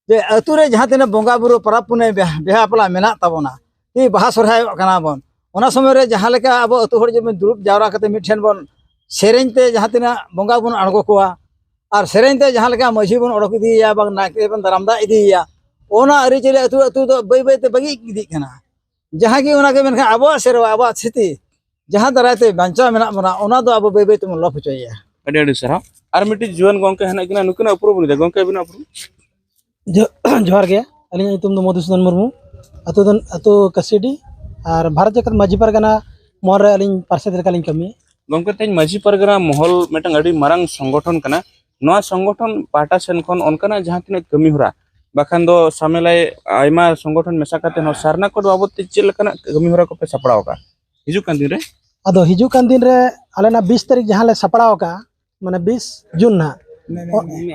ᱡᱮ ᱟᱹᱛᱩ ᱨᱮ ᱡᱟᱦᱟᱸ ᱛᱤᱱᱟᱹᱜ ᱵᱚᱸᱜᱟ ᱵᱩᱨᱩ, ᱯᱚᱨᱚᱵᱽ ᱯᱩᱱᱟᱹᱭ, ᱵᱤᱦᱟ ᱵᱟᱯᱞᱟ ᱢᱮᱱᱟᱜ ᱛᱟᱵᱚᱱᱟ, ᱠᱤ ᱵᱟᱦᱟ ᱥᱚᱨᱦᱟᱭᱚᱜ ᱠᱟᱱᱟ ᱵᱚᱱ, ᱚᱱᱟ ᱥᱚᱢᱚᱭ ᱨᱮ ᱡᱟᱦᱟᱸ ᱞᱮᱠᱟ ᱟᱵᱚ ᱟᱹᱛᱩ ᱦᱚᱲ ᱡᱮ ᱵᱚᱱ ᱫᱩᱲᱩᱵ ᱡᱟᱣᱨᱟ ᱠᱟᱛᱮ ᱢᱤᱫ ᱴᱷᱮᱱ ᱵᱚᱱ ᱥᱮᱨᱮᱧ ᱛᱮ ᱡᱟᱦᱟᱸ ᱛᱤᱱᱟᱹᱜ ᱵᱚᱸᱜᱟ ᱵᱚᱱ ᱟᱬᱜᱚ ᱠᱚᱣᱟ, ᱟᱨ ᱥᱮᱨᱮᱧ ᱛᱮ ᱡᱟᱦᱟᱸ ᱞᱮᱠᱟ ᱢᱟᱹᱡᱷᱤ ᱵᱚᱱ ᱚᱰᱚᱠ ᱤᱫᱤᱭᱮᱭᱟ, ᱵᱟᱝ ᱱᱟᱭᱠᱮ ᱵᱚᱱ ᱫᱟᱨᱟᱢ ᱫᱟᱜ ᱤᱫᱤᱭᱮᱭᱟ, ᱚᱱᱟ ᱟᱹᱨᱤᱪᱟᱹᱞᱤ ᱟᱹᱛᱩ ᱟᱹᱛᱩ ᱫᱚ ᱵᱟᱹᱭ ᱵᱟᱹᱭ ᱛᱮ ᱵᱟᱹᱜᱤ ᱤᱫᱤᱜ ᱠᱟᱱᱟ᱾ ᱡᱟᱦᱟᱸ ᱜᱮ ᱚᱱᱟ ᱜᱮ, ᱢᱮᱱᱠᱷᱟᱱ ᱟᱵᱚᱣᱟᱜ ᱥᱮᱨᱣᱟ, ᱟᱵᱚᱣᱟᱜ ᱥᱨᱤᱛᱤ ᱡᱟᱦᱟᱸ ᱫᱟᱨᱟᱭ ᱛᱮ ᱵᱟᱧᱪᱟᱣ ᱢᱮᱱᱟᱜ ᱵᱚᱱᱟ, ᱚᱱᱟ ᱫᱚ ᱟᱵᱚ ᱵᱟᱹᱭ ᱵᱟᱹᱭ ᱛᱮᱵᱚᱱ ᱞᱚᱯ ᱦᱚᱪᱚᱭᱮᱫᱼᱟ᱾ ᱟᱹᱰᱤ ᱟᱹᱰᱤ ᱥᱟᱨᱦᱟᱣ᱾ ᱟᱨ ᱢᱤᱫᱴᱤᱡ ᱡᱩᱣᱟᱹᱱ ᱜᱚᱢᱠᱮ ᱦᱮᱱᱟᱜ ᱠᱤᱱᱟ, ᱱᱩᱠᱤᱱᱟᱜ ᱩᱯᱨᱩᱢ ᱵᱚᱱ ᱤᱫᱤᱭᱟ᱾ ᱜᱚᱢᱠᱮ, ᱟᱹᱵᱤᱱᱟᱜ ᱩᱯᱨᱩᱢ? ᱡᱚ-, ᱡᱚᱦᱟᱨ ᱜᱮ, ᱟᱹᱞᱤᱧᱟᱜ ᱧᱩᱛᱩᱢ ᱫᱚ ᱢᱚᱫᱷᱩᱥᱩᱫᱚᱱ ᱢᱩᱨᱢᱩ᱾ ᱟᱹᱛᱩ ᱫᱚ, ᱟᱹᱛᱩ ᱠᱟᱹᱥᱤᱰᱤ᱾ ᱟᱨ ᱵᱷᱟᱨᱚᱛ ᱡᱟᱠᱟᱛ ᱢᱟᱹᱡᱷᱤ ᱯᱟᱨᱜᱟᱱᱟ ᱢᱚᱦᱚᱞ ᱨᱮ ᱟᱹᱞᱤᱧ ᱯᱟᱨᱥᱮᱛ ᱞᱮᱠᱟᱞᱤᱧ ᱠᱟᱹᱢᱤᱭᱟ᱾ ᱜᱚᱢᱠᱮ, ᱛᱮᱦᱮᱧ ᱢᱟᱹᱡᱷᱤ ᱯᱟᱨᱜᱟᱱᱟ ᱢᱚᱦᱚᱞ ᱢᱤᱫᱴᱟᱝ ᱟᱹᱰᱤ ᱢᱟᱨᱟᱝ ᱥᱚᱝᱜᱚᱴᱷᱚᱱ ᱠᱟᱱᱟ᱾ ᱱᱚᱣᱟ ᱥᱚᱝᱜᱚᱴᱷᱚᱱ ᱯᱟᱦᱴᱟ ᱥᱮᱱ ᱠᱷᱚᱱ ᱚᱱᱠᱟᱱᱟᱜ ᱡᱟᱦᱟᱸ ᱛᱤᱱᱟᱹᱜ ᱠᱟᱹᱢᱤ ᱦᱚᱨᱟ, ᱵᱟᱠᱷᱟᱱ ᱫᱚ ᱥᱟᱢᱮᱞᱟᱭ ᱟᱭᱢᱟ ᱥᱚᱝᱜᱚᱴᱷᱚᱱ ᱢᱮᱥᱟ ᱠᱟᱛᱮ ᱦᱚᱸ ᱥᱟᱨᱱᱟ ᱠᱳᱰ ᱵᱟᱵᱚᱫ ᱛᱮ ᱪᱮᱫ ᱞᱮᱠᱟᱱᱟᱜ ᱠᱟᱹᱢᱤ ᱦᱚᱨᱟ ᱠᱚᱯᱮ ᱥᱟᱯᱲᱟᱣ ᱟᱠᱟᱫᱼᱟ ᱦᱤᱡᱩᱜ ᱠᱟᱱ ᱫᱤᱱ ᱨᱮ? ᱟᱫᱚ ᱦᱤᱡᱩᱜ ᱠᱟᱱ ᱫᱤᱱ ᱨᱮ ᱟᱞᱮ ᱱᱟᱜ ᱵᱤᱥ ᱛᱟᱹᱨᱤᱠᱷ ᱡᱟᱦᱟᱸ ᱞᱮ ᱥᱟᱯᱲᱟᱣ ᱟᱠᱟᱫᱼᱟ, ᱢᱟᱱᱮ ᱵᱤᱥ ᱡᱩᱱ ᱱᱟᱦᱟᱜ,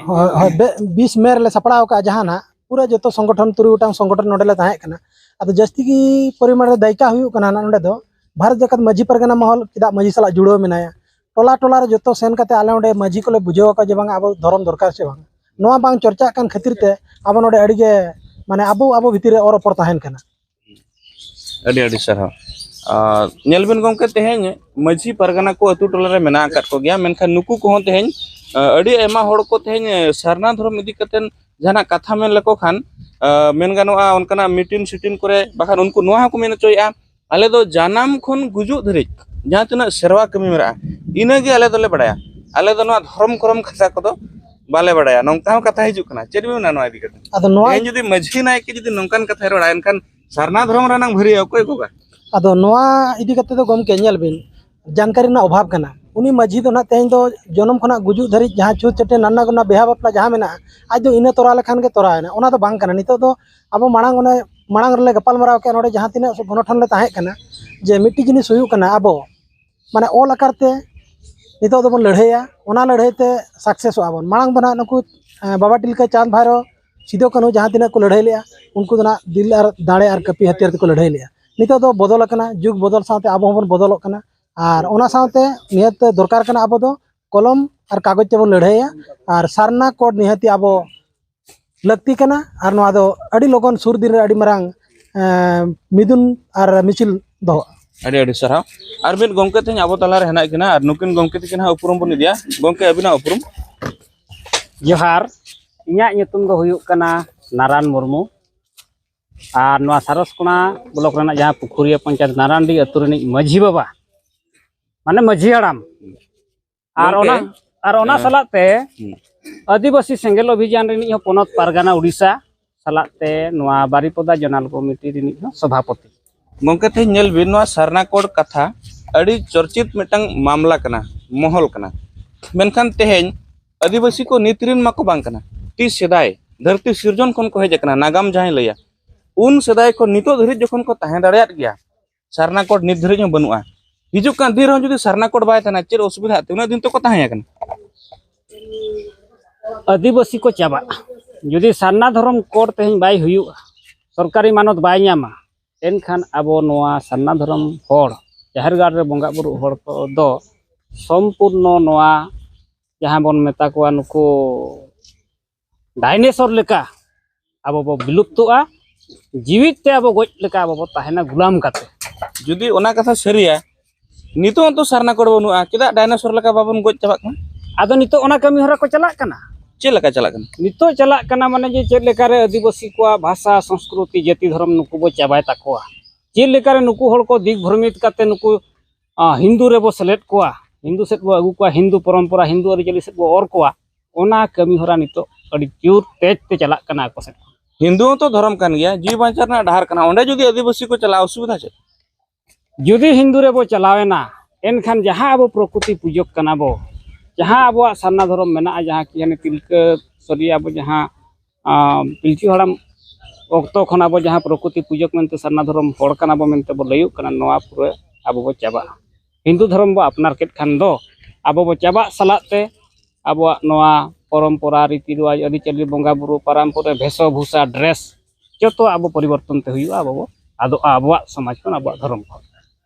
ᱦᱳᱭ, ᱦᱳᱭ, ᱵᱮ-, ᱵᱤᱥ ᱢᱮ ᱨᱮᱞᱮ ᱥᱟᱯᱲᱟᱣ ᱟᱠᱟᱫᱼᱟ ᱡᱟᱦᱟᱸ ᱱᱟᱦᱟᱜ, ᱯᱩᱨᱟᱹ ᱡᱚᱛᱚ ᱥᱚᱝᱜᱚᱴᱷᱚᱱ, ᱛᱩᱨᱩᱭ ᱜᱚᱴᱟᱝ ᱥᱚᱝᱜᱚᱴᱷᱚᱱ ᱱᱚᱰᱮ ᱞᱮ ᱛᱟᱦᱮᱸ ᱠᱟᱱᱟ᱾ ᱟᱫᱚ ᱡᱟᱹᱥᱛᱤ ᱜᱮ ᱯᱚᱨᱤᱢᱟᱱ ᱨᱮ ᱫᱟᱭᱠᱟ ᱦᱩᱭᱩᱜ ᱠᱟᱱᱟ ᱱᱟᱦᱟᱜ ᱱᱚᱰᱮ ᱫᱚ ᱵᱷᱟᱨᱚᱛ ᱡᱟᱠᱟᱛ ᱢᱟᱹᱡᱷᱤ ᱯᱟᱨᱜᱟᱱᱟ ᱢᱚᱦᱚᱞ, ᱪᱮᱫᱟᱜ ᱢᱟᱹᱡᱷᱤ ᱥᱟᱞᱟᱜ ᱡᱩᱲᱟᱹᱣ ᱢᱮᱱᱟᱭᱟ᱾ ᱴᱚᱞᱟ ᱴᱚᱞᱟ ᱨᱮ ᱡᱚᱛᱚ ᱥᱮᱱ ᱠᱟᱛᱮ ᱟᱞᱮ ᱚᱸᱰᱮ ᱢᱟᱹᱡᱷᱤ ᱠᱚᱞᱮ ᱵᱩᱡᱷᱟᱹᱣ ᱟᱠᱚᱣᱟ ᱡᱮ ᱵᱟᱝ ᱟᱵᱚ ᱫᱷᱚᱨᱚᱢ ᱫᱚᱨᱠᱟᱨ ᱥᱮ ᱵᱟᱝ᱾ ᱱᱚᱣᱟ ᱵᱟᱝ ᱪᱚᱨᱪᱟᱜ ᱠᱟᱱ ᱠᱷᱟᱹᱛᱤᱨ ᱛᱮ ᱟᱵᱚ ᱱᱚᱰᱮ ᱟᱹᱰᱤ ᱜᱮ, ᱢᱟᱱᱮ, ᱟᱵᱚ, ᱟᱵᱚ ᱵᱷᱤᱛᱤᱨ ᱨᱮ ᱚᱨ ᱚᱯᱚᱨ ᱛᱟᱦᱮᱱ ᱠᱟᱱᱟ᱾ ᱟᱹᱰᱤ ᱟᱹᱰᱤ ᱥᱟᱨᱦᱟᱣ᱾ ᱟᱨ ᱧᱮᱞ ᱵᱮᱱ ᱜᱚᱢᱠᱮ, ᱛᱮᱦᱮᱧ ᱢᱟᱹᱡᱷᱤ ᱯᱟᱨᱜᱟᱱᱟ ᱠᱚ ᱟᱹᱛᱩ ᱴᱚᱞᱟ ᱨᱮ ᱢᱮᱱᱟᱜ ᱟᱠᱟᱫ ᱠᱚᱜᱮᱭᱟ, ᱢᱮᱱᱠᱷᱟᱱ ᱱᱩᱠᱩ ᱠᱚᱦᱚᱸ ᱛᱮᱦᱮᱧ, ᱟᱹᱰᱤ ᱟᱭᱢᱟ ᱦᱚᱲ ᱠᱚ ᱛᱮᱦᱮᱧ ᱥᱟᱨᱱᱟ ᱫᱷᱚᱨᱚᱢ ᱤᱫᱤ ᱠᱟᱛᱮᱫ ᱡᱟᱦᱟᱱᱟᱜ ᱠᱟᱛᱷᱟ ᱢᱮᱱ ᱞᱮᱠᱚ ᱠᱷᱟᱱ, ᱢᱮᱱ ᱜᱟᱱᱚᱜᱼᱟ, ᱚᱱᱠᱟᱱᱟᱜ ᱢᱤᱴᱤᱝ ᱥᱤᱴᱤᱝ ᱠᱚᱨᱮ, ᱵᱟᱠᱷᱟᱱ ᱩᱱᱠᱩ ᱱᱚᱣᱟ ᱦᱚᱸᱠᱚ ᱢᱮᱱ ᱦᱚᱪᱚᱭᱮᱫᱼᱟ, ᱟᱞᱮ ᱫᱚ ᱡᱟᱱᱟᱢ ᱠᱷᱚᱱ ᱜᱩᱡᱩᱜ ᱫᱷᱟᱹᱨᱤᱡ ᱡᱟᱦᱟᱸ ᱛᱤᱱᱟᱹᱜ ᱥᱮᱨᱣᱟ ᱠᱟᱹᱢᱤ ᱢᱮᱱᱟᱜᱼᱟ, ᱤᱱᱟᱹᱜᱮ ᱟᱞᱮ ᱫᱚᱞᱮ ᱵᱟᱲᱟᱭᱟ᱾ ᱟᱞᱮ ᱫᱚ ᱱᱚᱣᱟ ᱫᱷᱚᱨᱚᱢ ᱠᱚᱨᱚᱢ ᱠᱟᱛᱷᱟ ᱠᱚᱫᱚ ᱵᱟᱞᱮ ᱵᱟᱲᱟᱭᱟ, ᱱᱚᱝᱠᱟ ᱦᱚᱸ ᱠᱟᱛᱷᱟ ᱦᱤᱡᱩᱜ ᱠᱟᱱᱟ᱾ ᱪᱮᱫ ᱵᱤᱱ ᱢᱮᱱᱟ ᱱᱚᱣᱟ ᱤᱫᱤ ᱠᱟᱛᱮ? ᱟᱫᱚ ᱱᱚᱣᱟ ᱛᱮᱦᱮᱧ ᱡᱩᱫᱤ ᱢᱟᱹᱡᱷᱤ ᱱᱟᱭᱠᱮ ᱡᱩᱫᱤ ᱱᱚᱝᱠᱟᱱ ᱠᱟᱛᱷᱟᱭ ᱨᱚᱲᱟ, ᱮᱱᱠᱷᱟᱱ ᱥᱟᱨᱱᱟ ᱫᱷᱚᱨᱚᱢ ᱨᱮᱱᱟᱝ ᱵᱷᱟᱹᱨᱭᱟᱹ ᱚᱠᱚᱭ ᱜᱚᱜᱟ? ᱟᱫᱚ ᱱᱚᱣᱟ ᱤᱫᱤ ᱠᱟᱛᱮ ᱫᱚ ᱜᱚᱢᱠᱮ ᱧᱮᱞ ᱵᱤᱱ, ᱡᱟᱱᱠᱟᱨᱤ ᱨᱮᱱᱟᱜ ᱚᱵᱷᱟᱵᱽ ᱠᱟᱱᱟ᱾ ᱩᱱᱤ ᱢᱟᱹᱡᱷᱤ ᱫᱚ ᱱᱟᱜ ᱛᱮᱦᱮᱧ ᱫᱚ ᱡᱚᱱᱚᱢ ᱠᱷᱚᱱᱟᱜ ᱜᱩᱡᱩᱜ ᱫᱷᱟᱹᱨᱤᱡ ᱡᱟᱦᱟᱸ ᱪᱷᱩᱛ ᱪᱷᱟᱹᱴᱭᱟᱹᱨ, ᱱᱟᱱᱟ ᱜᱩᱱᱟ ᱵᱤᱦᱟ ᱵᱟᱯᱞᱟ ᱡᱟᱦᱟᱸ ᱢᱮᱱᱟᱜᱼᱟ, ᱟᱡ ᱫᱚ ᱤᱱᱟᱹ ᱛᱚᱨᱟ ᱞᱮᱠᱷᱟᱱ ᱜᱮ ᱛᱚᱨᱟᱣ ᱮᱱᱟ᱾ ᱚᱱᱟ ᱫᱚ ᱵᱟᱝ ᱠᱟᱱᱟ᱾ ᱱᱤᱛᱚᱜ ᱫᱚ ᱟᱵᱚ ᱢᱟᱲᱟᱝ ᱚᱱᱮ ᱢᱟᱲᱟᱝ ᱨᱮᱞᱮ ᱜᱟᱯᱟᱞ ᱢᱟᱨᱟᱣ ᱠᱮᱫ, ᱱᱚᱰᱮ ᱡᱟᱦᱟᱸ ᱛᱤᱱᱟᱹᱜ ᱜᱚᱱᱚᱴᱷᱚᱱ ᱞᱮ ᱛᱟᱦᱮᱸ ᱠᱟᱱᱟ, ᱡᱮ ᱢᱤᱫᱴᱤᱡ ᱡᱤᱱᱤᱥ ᱦᱩᱭᱩᱜ ᱠᱟᱱᱟ, ᱟᱵᱚ ᱢᱟᱱᱮ ᱚᱞ ᱟᱠᱟᱨ ᱛᱮ ᱱᱤᱛᱚᱜ ᱫᱚᱵᱚᱱ ᱞᱟᱹᱲᱦᱟᱹᱭᱟ, ᱚᱱᱟ ᱞᱟᱹᱲᱦᱟᱹᱭ ᱛᱮ ᱥᱟᱠᱥᱮᱥᱚᱜᱼᱟ ᱵᱚᱱ᱾ ᱢᱟᱲᱟᱝ ᱫᱚ ᱱᱟᱜ ᱱᱩᱠᱩ ᱵᱟᱵᱟ ᱴᱤᱞᱠᱟᱹ, ᱪᱟᱸᱫᱽ ᱵᱷᱟᱭᱨᱳ, ᱥᱤᱫᱩ ᱠᱟᱹᱱᱦᱩ ᱡᱟᱦᱟᱸ ᱛᱤᱱᱟᱹᱜ ᱠᱚ ᱞᱟᱹᱲᱦᱟᱹᱭ ᱞᱮᱜᱼᱟ, ᱩᱱᱠᱩ ᱫᱚ ᱱᱟᱜ ᱫᱤᱞ ᱟᱨ ᱫᱟᱲᱮ ᱟᱨ ᱠᱟᱹᱯᱤ ᱦᱟᱹᱛᱭᱟᱹᱨ ᱛᱮᱠᱚ ᱞᱟᱹᱲᱦᱟᱹᱭ ᱞᱮᱜᱼᱟ᱾ ᱱᱤᱛᱚᱜ ᱫᱚ ᱵᱚᱫᱚᱞ ᱟᱠᱟᱱᱟ, ᱡᱩᱜᱽ ᱵᱚᱫᱚᱞ ᱥᱟᱶᱛᱮ ᱟᱵᱚ ᱦᱚᱸᱵᱚᱱ ᱵᱚᱫᱚᱞᱚᱜ ᱠᱟᱱᱟ᱾ ᱟᱨ ᱚᱱᱟ ᱥᱟᱶᱛᱮ ᱱᱤᱦᱟᱹᱛ ᱫᱚᱨᱠᱟᱨ ᱠᱟᱱᱟ ᱟᱵᱚ ᱫᱚ ᱠᱚᱞᱚᱢ ᱟᱨ ᱠᱟᱜᱚᱡᱽ ᱛᱮᱵᱚᱱ ᱞᱟᱹᱲᱦᱟᱹᱭᱟ᱾ ᱟᱨ ᱥᱟᱨᱱᱟ ᱠᱳᱰ ᱱᱤᱦᱟᱹᱛᱤ ᱟᱵᱚ ᱞᱟᱹᱠᱛᱤ ᱠᱟᱱᱟ᱾ ᱟᱨ ᱱᱚᱣᱟ ᱫᱚ ᱟᱹᱰᱤ ᱞᱚᱜᱚᱱ ᱥᱩᱨ ᱫᱤᱱ ᱨᱮ ᱟᱹᱰᱤ ᱢᱟᱨᱟᱝ ᱢᱤᱫᱩᱱ ᱟᱨ ᱢᱤᱪᱷᱤᱞ ᱫᱚᱦᱚᱜᱼᱟ᱾ ᱟᱹᱰᱤ ᱟᱹᱰᱤ ᱥᱟᱨᱦᱟᱣ᱾ ᱟᱨ ᱢᱤᱫ ᱜᱚᱢᱠᱮ ᱛᱮᱦᱮᱧ ᱟᱵᱚ ᱛᱟᱞᱟᱨᱮ ᱦᱮᱱᱟᱜ ᱠᱤᱱᱟ, ᱟᱨ ᱱᱩᱠᱤᱱ ᱜᱚᱢᱠᱮ ᱛᱟᱹᱠᱤᱱ ᱦᱟᱸᱜ ᱩᱯᱨᱩᱢ ᱵᱚᱱ ᱤᱫᱤᱭᱟ᱾ ᱜᱚᱢᱠᱮ, ᱟᱹᱵᱤᱱᱟᱜ ᱩᱯᱨᱩᱢ? ᱡᱚᱦᱟᱨ᱾ ᱤᱧᱟᱹᱜ ᱧᱩᱛᱩᱢ ᱫᱚ ᱦᱩᱭᱩᱜ ᱠᱟᱱᱟ ᱱᱟᱨᱟᱱ ᱢᱩᱨᱢᱩ᱾ ᱟᱨ ᱱᱚᱣᱟ ᱥᱟᱨᱚᱥᱠᱳᱱᱟ ᱵᱞᱚᱠ ᱨᱮᱱᱟᱜ ᱡᱟᱦᱟᱸ ᱯᱩᱠᱷᱩᱨᱤᱭᱟᱹ ᱯᱚᱧᱪᱟᱭᱮᱛ ᱱᱟᱨᱟᱱᱰᱤ ᱟᱹᱛᱩ ᱨᱤᱱᱤᱡ ᱢᱟᱹᱡᱷᱤ ᱵᱟᱵᱟ, ᱢᱟᱱᱮ ᱢᱟᱹᱡᱷᱤ ᱦᱟᱲᱟᱢ᱾ ᱟᱨ ᱜᱚᱢᱠᱮ, ᱚᱱᱟ ᱟᱨ ᱚᱱᱟ ᱦᱮᱸ᱾ ᱥᱟᱞᱟᱜ ᱛᱮ ᱦᱩᱸ᱾ ᱟᱹᱫᱤᱵᱟᱹᱥᱤ ᱥᱮᱸᱜᱮᱞ ᱚᱵᱷᱤᱡᱟᱱ ᱨᱤᱱᱤᱡ ᱦᱚᱸ ᱯᱚᱱᱚᱛ ᱯᱟᱨᱜᱟᱱᱟ ᱩᱰᱤᱥᱟ ᱥᱟᱞᱟᱜ ᱛᱮ ᱱᱚᱣᱟ ᱵᱟᱨᱤᱯᱚᱫᱟ ᱡᱚᱱᱟᱞ ᱠᱚᱢᱤᱴᱤ ᱨᱤᱱᱤᱡ ᱦᱚᱸ ᱥᱚᱵᱷᱟᱯᱚᱛᱤ᱾ ᱜᱚᱢᱠᱮ, ᱛᱮᱦᱮᱧ ᱧᱮᱞ ᱵᱤᱱ, ᱱᱚᱣᱟ ᱥᱟᱨᱱᱟ ᱠᱳᱰ ᱠᱟᱛᱷᱟ ᱟᱹᱰᱤ ᱪᱚᱨᱪᱤᱛ ᱢᱤᱫᱴᱟᱝ ᱢᱟᱢᱞᱟ ᱠᱟᱱᱟ, ᱢᱚᱦᱚᱞ ᱠᱟᱱᱟ᱾ ᱢᱮᱱᱠᱷᱟᱱ ᱛᱮᱦᱮᱧ ᱟᱹᱫᱤᱵᱟᱹᱥᱤ ᱠᱚ ᱱᱤᱛ ᱨᱤᱱ ᱢᱟᱠᱚ ᱵᱟᱝ ᱠᱟᱱᱟ, ᱛᱤᱥ ᱥᱮᱫᱟᱭ ᱫᱷᱟᱹᱨᱛᱤ ᱥᱤᱨᱡᱚᱱ ᱠᱷᱚᱱ ᱠᱚ ᱦᱮᱡ ᱟᱠᱟᱱᱟ᱾ ᱱᱟᱜᱟᱢ ᱡᱟᱦᱟᱸᱭ ᱞᱟᱹᱭᱟ, ᱩᱱ ᱥᱮᱫᱟᱭ ᱠᱷᱚᱱ ᱱᱤᱛᱚᱜ ᱫᱷᱟᱹᱨᱤᱡ ᱡᱚᱠᱷᱚᱱ ᱠᱚ ᱛᱟᱦᱮᱸ ᱫᱟᱲᱮᱭᱟᱜ ᱜᱮᱭᱟ, ᱥᱟᱨᱱᱟ ᱠᱳᱰ ᱱᱤᱛ ᱫᱷᱟᱹᱨᱤᱡ ᱦᱚᱸ ᱵᱟᱹᱱᱩᱜᱼᱟ᱾ ᱦᱤᱡᱩᱜ ᱠᱟᱱ ᱫᱤᱱ ᱨᱮᱦᱚᱸ ᱡᱩᱫᱤ ᱥᱟᱨᱱᱟ ᱠᱳᱰ ᱵᱟᱭ ᱛᱟᱦᱮᱱᱟ, ᱪᱮᱫ ᱚᱥᱩᱵᱤᱫᱷᱟᱜ ᱛᱮ? ᱩᱱᱟᱹᱜ ᱫᱤᱱ ᱛᱮᱠᱚ ᱛᱟᱦᱮᱸ ᱟᱠᱟᱱᱟ᱾ ᱟᱹᱫᱤᱵᱟᱹᱥᱤ ᱠᱚ ᱪᱟᱵᱟᱜᱼᱟ᱾ ᱡᱩᱫᱤ ᱥᱟᱨᱱᱟ ᱫᱷᱚᱨᱚᱢ ᱠᱳᱰ ᱛᱮᱦᱮᱧ ᱵᱟᱭ ᱦᱩᱭᱩᱜᱼᱟ, ᱥᱚᱨᱠᱟᱨᱤ ᱢᱟᱱᱚᱛ ᱵᱟᱭ ᱧᱟᱢᱟ, ᱮᱱᱠᱷᱟᱱ ᱟᱵᱚ ᱱᱚᱣᱟ ᱥᱟᱨᱱᱟ ᱫᱷᱚᱨᱚᱢ ᱦᱚᱲ, ᱡᱟᱦᱮᱨ ᱜᱟᱲ ᱨᱮ ᱵᱚᱸᱜᱟ ᱵᱩᱨᱩ ᱦᱚᱲ ᱠᱚᱫᱚ ᱥᱚᱢᱯᱩᱨᱱᱚ ᱱᱚᱣᱟ ᱡᱟᱦᱟᱸ ᱵᱚᱱ ᱢᱮᱛᱟ ᱠᱚᱣᱟ ᱱᱩᱠᱩ ᱰᱟᱭᱱᱮᱥᱚᱨ ᱞᱮᱠᱟ ᱟᱵᱚ ᱵᱚ ᱵᱤᱞᱩᱯᱛᱚᱜᱼᱟ, ᱡᱤᱣᱤᱫ ᱛᱮ ᱟᱵᱚ ᱜᱚᱡ ᱞᱮᱠᱟ ᱟᱵᱚ ᱵᱚ ᱛᱟᱦᱮᱱᱟ ᱜᱩᱞᱟᱢ ᱠᱟᱛᱮ᱾ ᱡᱩᱫᱤ ᱚᱱᱟ ᱠᱟᱛᱷᱟ ᱥᱟᱹᱨᱤᱭᱟ, ᱱᱤᱛᱚᱜ ᱦᱚᱸᱛᱚ ᱥᱟᱨᱱᱟ ᱠᱳᱰ ᱵᱟᱹᱱᱩᱜᱼᱟ, ᱪᱮᱫᱟᱜ ᱰᱟᱭᱱᱮᱥᱚᱨ ᱞᱮᱠᱟ ᱵᱟᱵᱚᱱ ᱜᱚᱡ ᱪᱟᱵᱟᱜ ᱠᱟᱱᱟ? ᱟᱫᱚ ᱱᱤᱛᱚᱜ ᱚᱱᱟ ᱠᱟᱹᱢᱤ ᱦᱚᱨᱟ ᱠᱚ ᱪᱟᱞᱟᱜ ᱠᱟᱱᱟ᱾ ᱪᱮᱫ ᱞᱮᱠᱟ ᱪᱟᱞᱟᱜ ᱠᱟᱱᱟ? ᱱᱤᱛᱚᱜ ᱪᱟᱞᱟᱜ ᱠᱟᱱᱟ, ᱢᱟᱱᱮ ᱡᱮ ᱪᱮᱫ ᱞᱮᱠᱟᱨᱮ ᱟᱹᱫᱤᱵᱟᱹᱥᱤ ᱠᱚᱣᱟᱜ ᱵᱷᱟᱥᱟ, ᱥᱚᱝᱥᱠᱨᱩᱛᱤ, ᱡᱟᱹᱛᱤ ᱫᱷᱚᱨᱚᱢ ᱱᱩᱠᱩ ᱵᱚ ᱪᱟᱵᱟᱭ ᱛᱟᱠᱚᱣᱟ, ᱪᱮᱫ ᱞᱮᱠᱟᱨᱮ ᱱᱩᱠᱩ ᱦᱚᱲ ᱠᱚ ᱫᱤᱜᱽ ᱵᱷᱨᱚᱢᱤᱛ ᱠᱟᱛᱮ ᱱᱩᱠᱩ ᱟᱸ, ᱦᱤᱱᱫᱩ ᱨᱮᱵᱚ ᱥᱮᱞᱮᱫ ᱠᱚᱣᱟ, ᱦᱤᱱᱫᱩ ᱥᱮᱫ ᱵᱚ ᱟᱹᱜᱩ ᱠᱚᱣᱟ, ᱦᱤᱱᱫᱩ ᱯᱚᱨᱚᱢᱯᱚᱨᱟ, ᱦᱤᱱᱫᱩ ᱟᱹᱨᱤᱪᱟᱹᱞᱤ ᱥᱮᱫ ᱵᱚ ᱚᱨ ᱠᱚᱣᱟ, ᱚᱱᱟ ᱠᱟᱹᱢᱤ ᱦᱚᱨᱟ ᱱᱤᱛᱚᱜ ᱟᱹᱰᱤ ᱡᱳᱨ ᱛᱮᱡᱽ ᱛᱮ ᱪᱟᱞᱟᱜ ᱠᱟᱱᱟ ᱟᱠᱚ ᱥᱮᱫ ᱠᱷᱚᱱ᱾ ᱦᱤᱱᱫᱩ ᱦᱚᱸᱛᱚ ᱫᱷᱚᱨᱚᱢ ᱠᱟᱱ ᱜᱮᱭᱟ, ᱡᱤᱣᱤ ᱵᱟᱧᱪᱟᱣ ᱨᱮᱱᱟᱜ ᱰᱟᱦᱟᱨ ᱠᱟᱱᱟ᱾ ᱚᱸᱰᱮ ᱡᱩᱫᱤ ᱟᱹᱫᱤᱵᱟᱹᱥᱤ ᱠᱚ ᱪᱟᱞᱟᱜᱼᱟ, ᱚᱥᱩᱵᱤᱫᱷᱟ ᱪᱮᱫ? ᱡᱩᱫᱤ ᱦᱤᱱᱫᱩ ᱨᱮᱵᱚ ᱪᱟᱞᱟᱣᱮᱱᱟ, ᱮᱱᱠᱷᱟᱱ ᱡᱟᱦᱟᱸ ᱟᱵᱚ ᱯᱨᱚᱠᱨᱤᱛᱤ ᱯᱩᱡᱚᱠ ᱠᱟᱱᱟ ᱵᱚ, ᱡᱟᱦᱟᱸ ᱟᱵᱚᱣᱟᱜ ᱥᱟᱨᱱᱟ ᱫᱷᱚᱨᱚᱢ ᱢᱮᱱᱟᱜᱼᱟ, ᱡᱟᱦᱟᱸ ᱠᱤ ᱦᱟᱱᱮ ᱛᱤᱞᱠᱟᱹ, ᱥᱚᱨᱤ, ᱟᱵᱚ ᱡᱟᱦᱟᱸ, ᱟᱸ, ᱯᱤᱞᱪᱩ ᱦᱟᱲᱟᱢ ᱚᱠᱛᱚ ᱠᱷᱚᱱ ᱟᱵᱚ ᱡᱟᱦᱟᱸ ᱯᱨᱚᱠᱨᱤᱛᱤ ᱯᱩᱡᱚᱠ ᱢᱮᱱᱛᱮ ᱥᱟᱨᱱᱟ ᱫᱷᱚᱨᱚᱢ ᱦᱚᱲ ᱠᱟᱱᱟ ᱵᱚ ᱢᱮᱱᱛᱮ ᱵᱚ ᱞᱟᱹᱭᱚᱜ ᱠᱟᱱᱟ, ᱱᱚᱣᱟ ᱯᱩᱨᱟᱹ ᱟᱵᱚ ᱵᱚ ᱪᱟᱵᱟᱜᱼᱟ᱾ ᱦᱤᱱᱫᱩ ᱫᱷᱚᱨᱚᱢ ᱵᱚ ᱟᱯᱱᱟᱨ ᱠᱮᱫ ᱠᱷᱟᱱ ᱫᱚ ᱟᱵᱚ ᱵᱚ ᱪᱟᱵᱟᱜ ᱥᱟᱞᱟᱜ ᱛᱮ ᱟᱵᱚᱣᱟᱜ ᱱᱚᱣᱟ ᱯᱚᱨᱚᱢᱯᱚᱨᱟ, ᱨᱤᱛᱤ ᱨᱮᱣᱟᱡᱽ, ᱟᱹᱨᱤᱪᱟᱹᱞᱤ, ᱵᱚᱸᱜᱟ ᱵᱩᱨᱩ, ᱯᱟᱨᱟᱢ ᱯᱩᱨᱟᱹ, ᱵᱷᱮᱥᱚ ᱵᱷᱩᱥᱟ, ᱰᱨᱮᱥ, ᱡᱚᱛᱚ ᱟᱵᱚ ᱯᱚᱨᱤᱵᱚᱨᱛᱚᱱ ᱛᱮ ᱦᱩᱭᱩᱜᱼᱟ᱾ ᱟᱵᱚ ᱵᱚ ᱟᱫᱚᱜᱼᱟ ᱟᱵᱚᱣᱟᱜ ᱥᱚᱢᱟᱡᱽ ᱠᱷᱚᱱ, ᱟᱵᱚᱣᱟᱜ ᱫᱷᱚᱨᱚᱢ ᱠᱷᱚᱱ᱾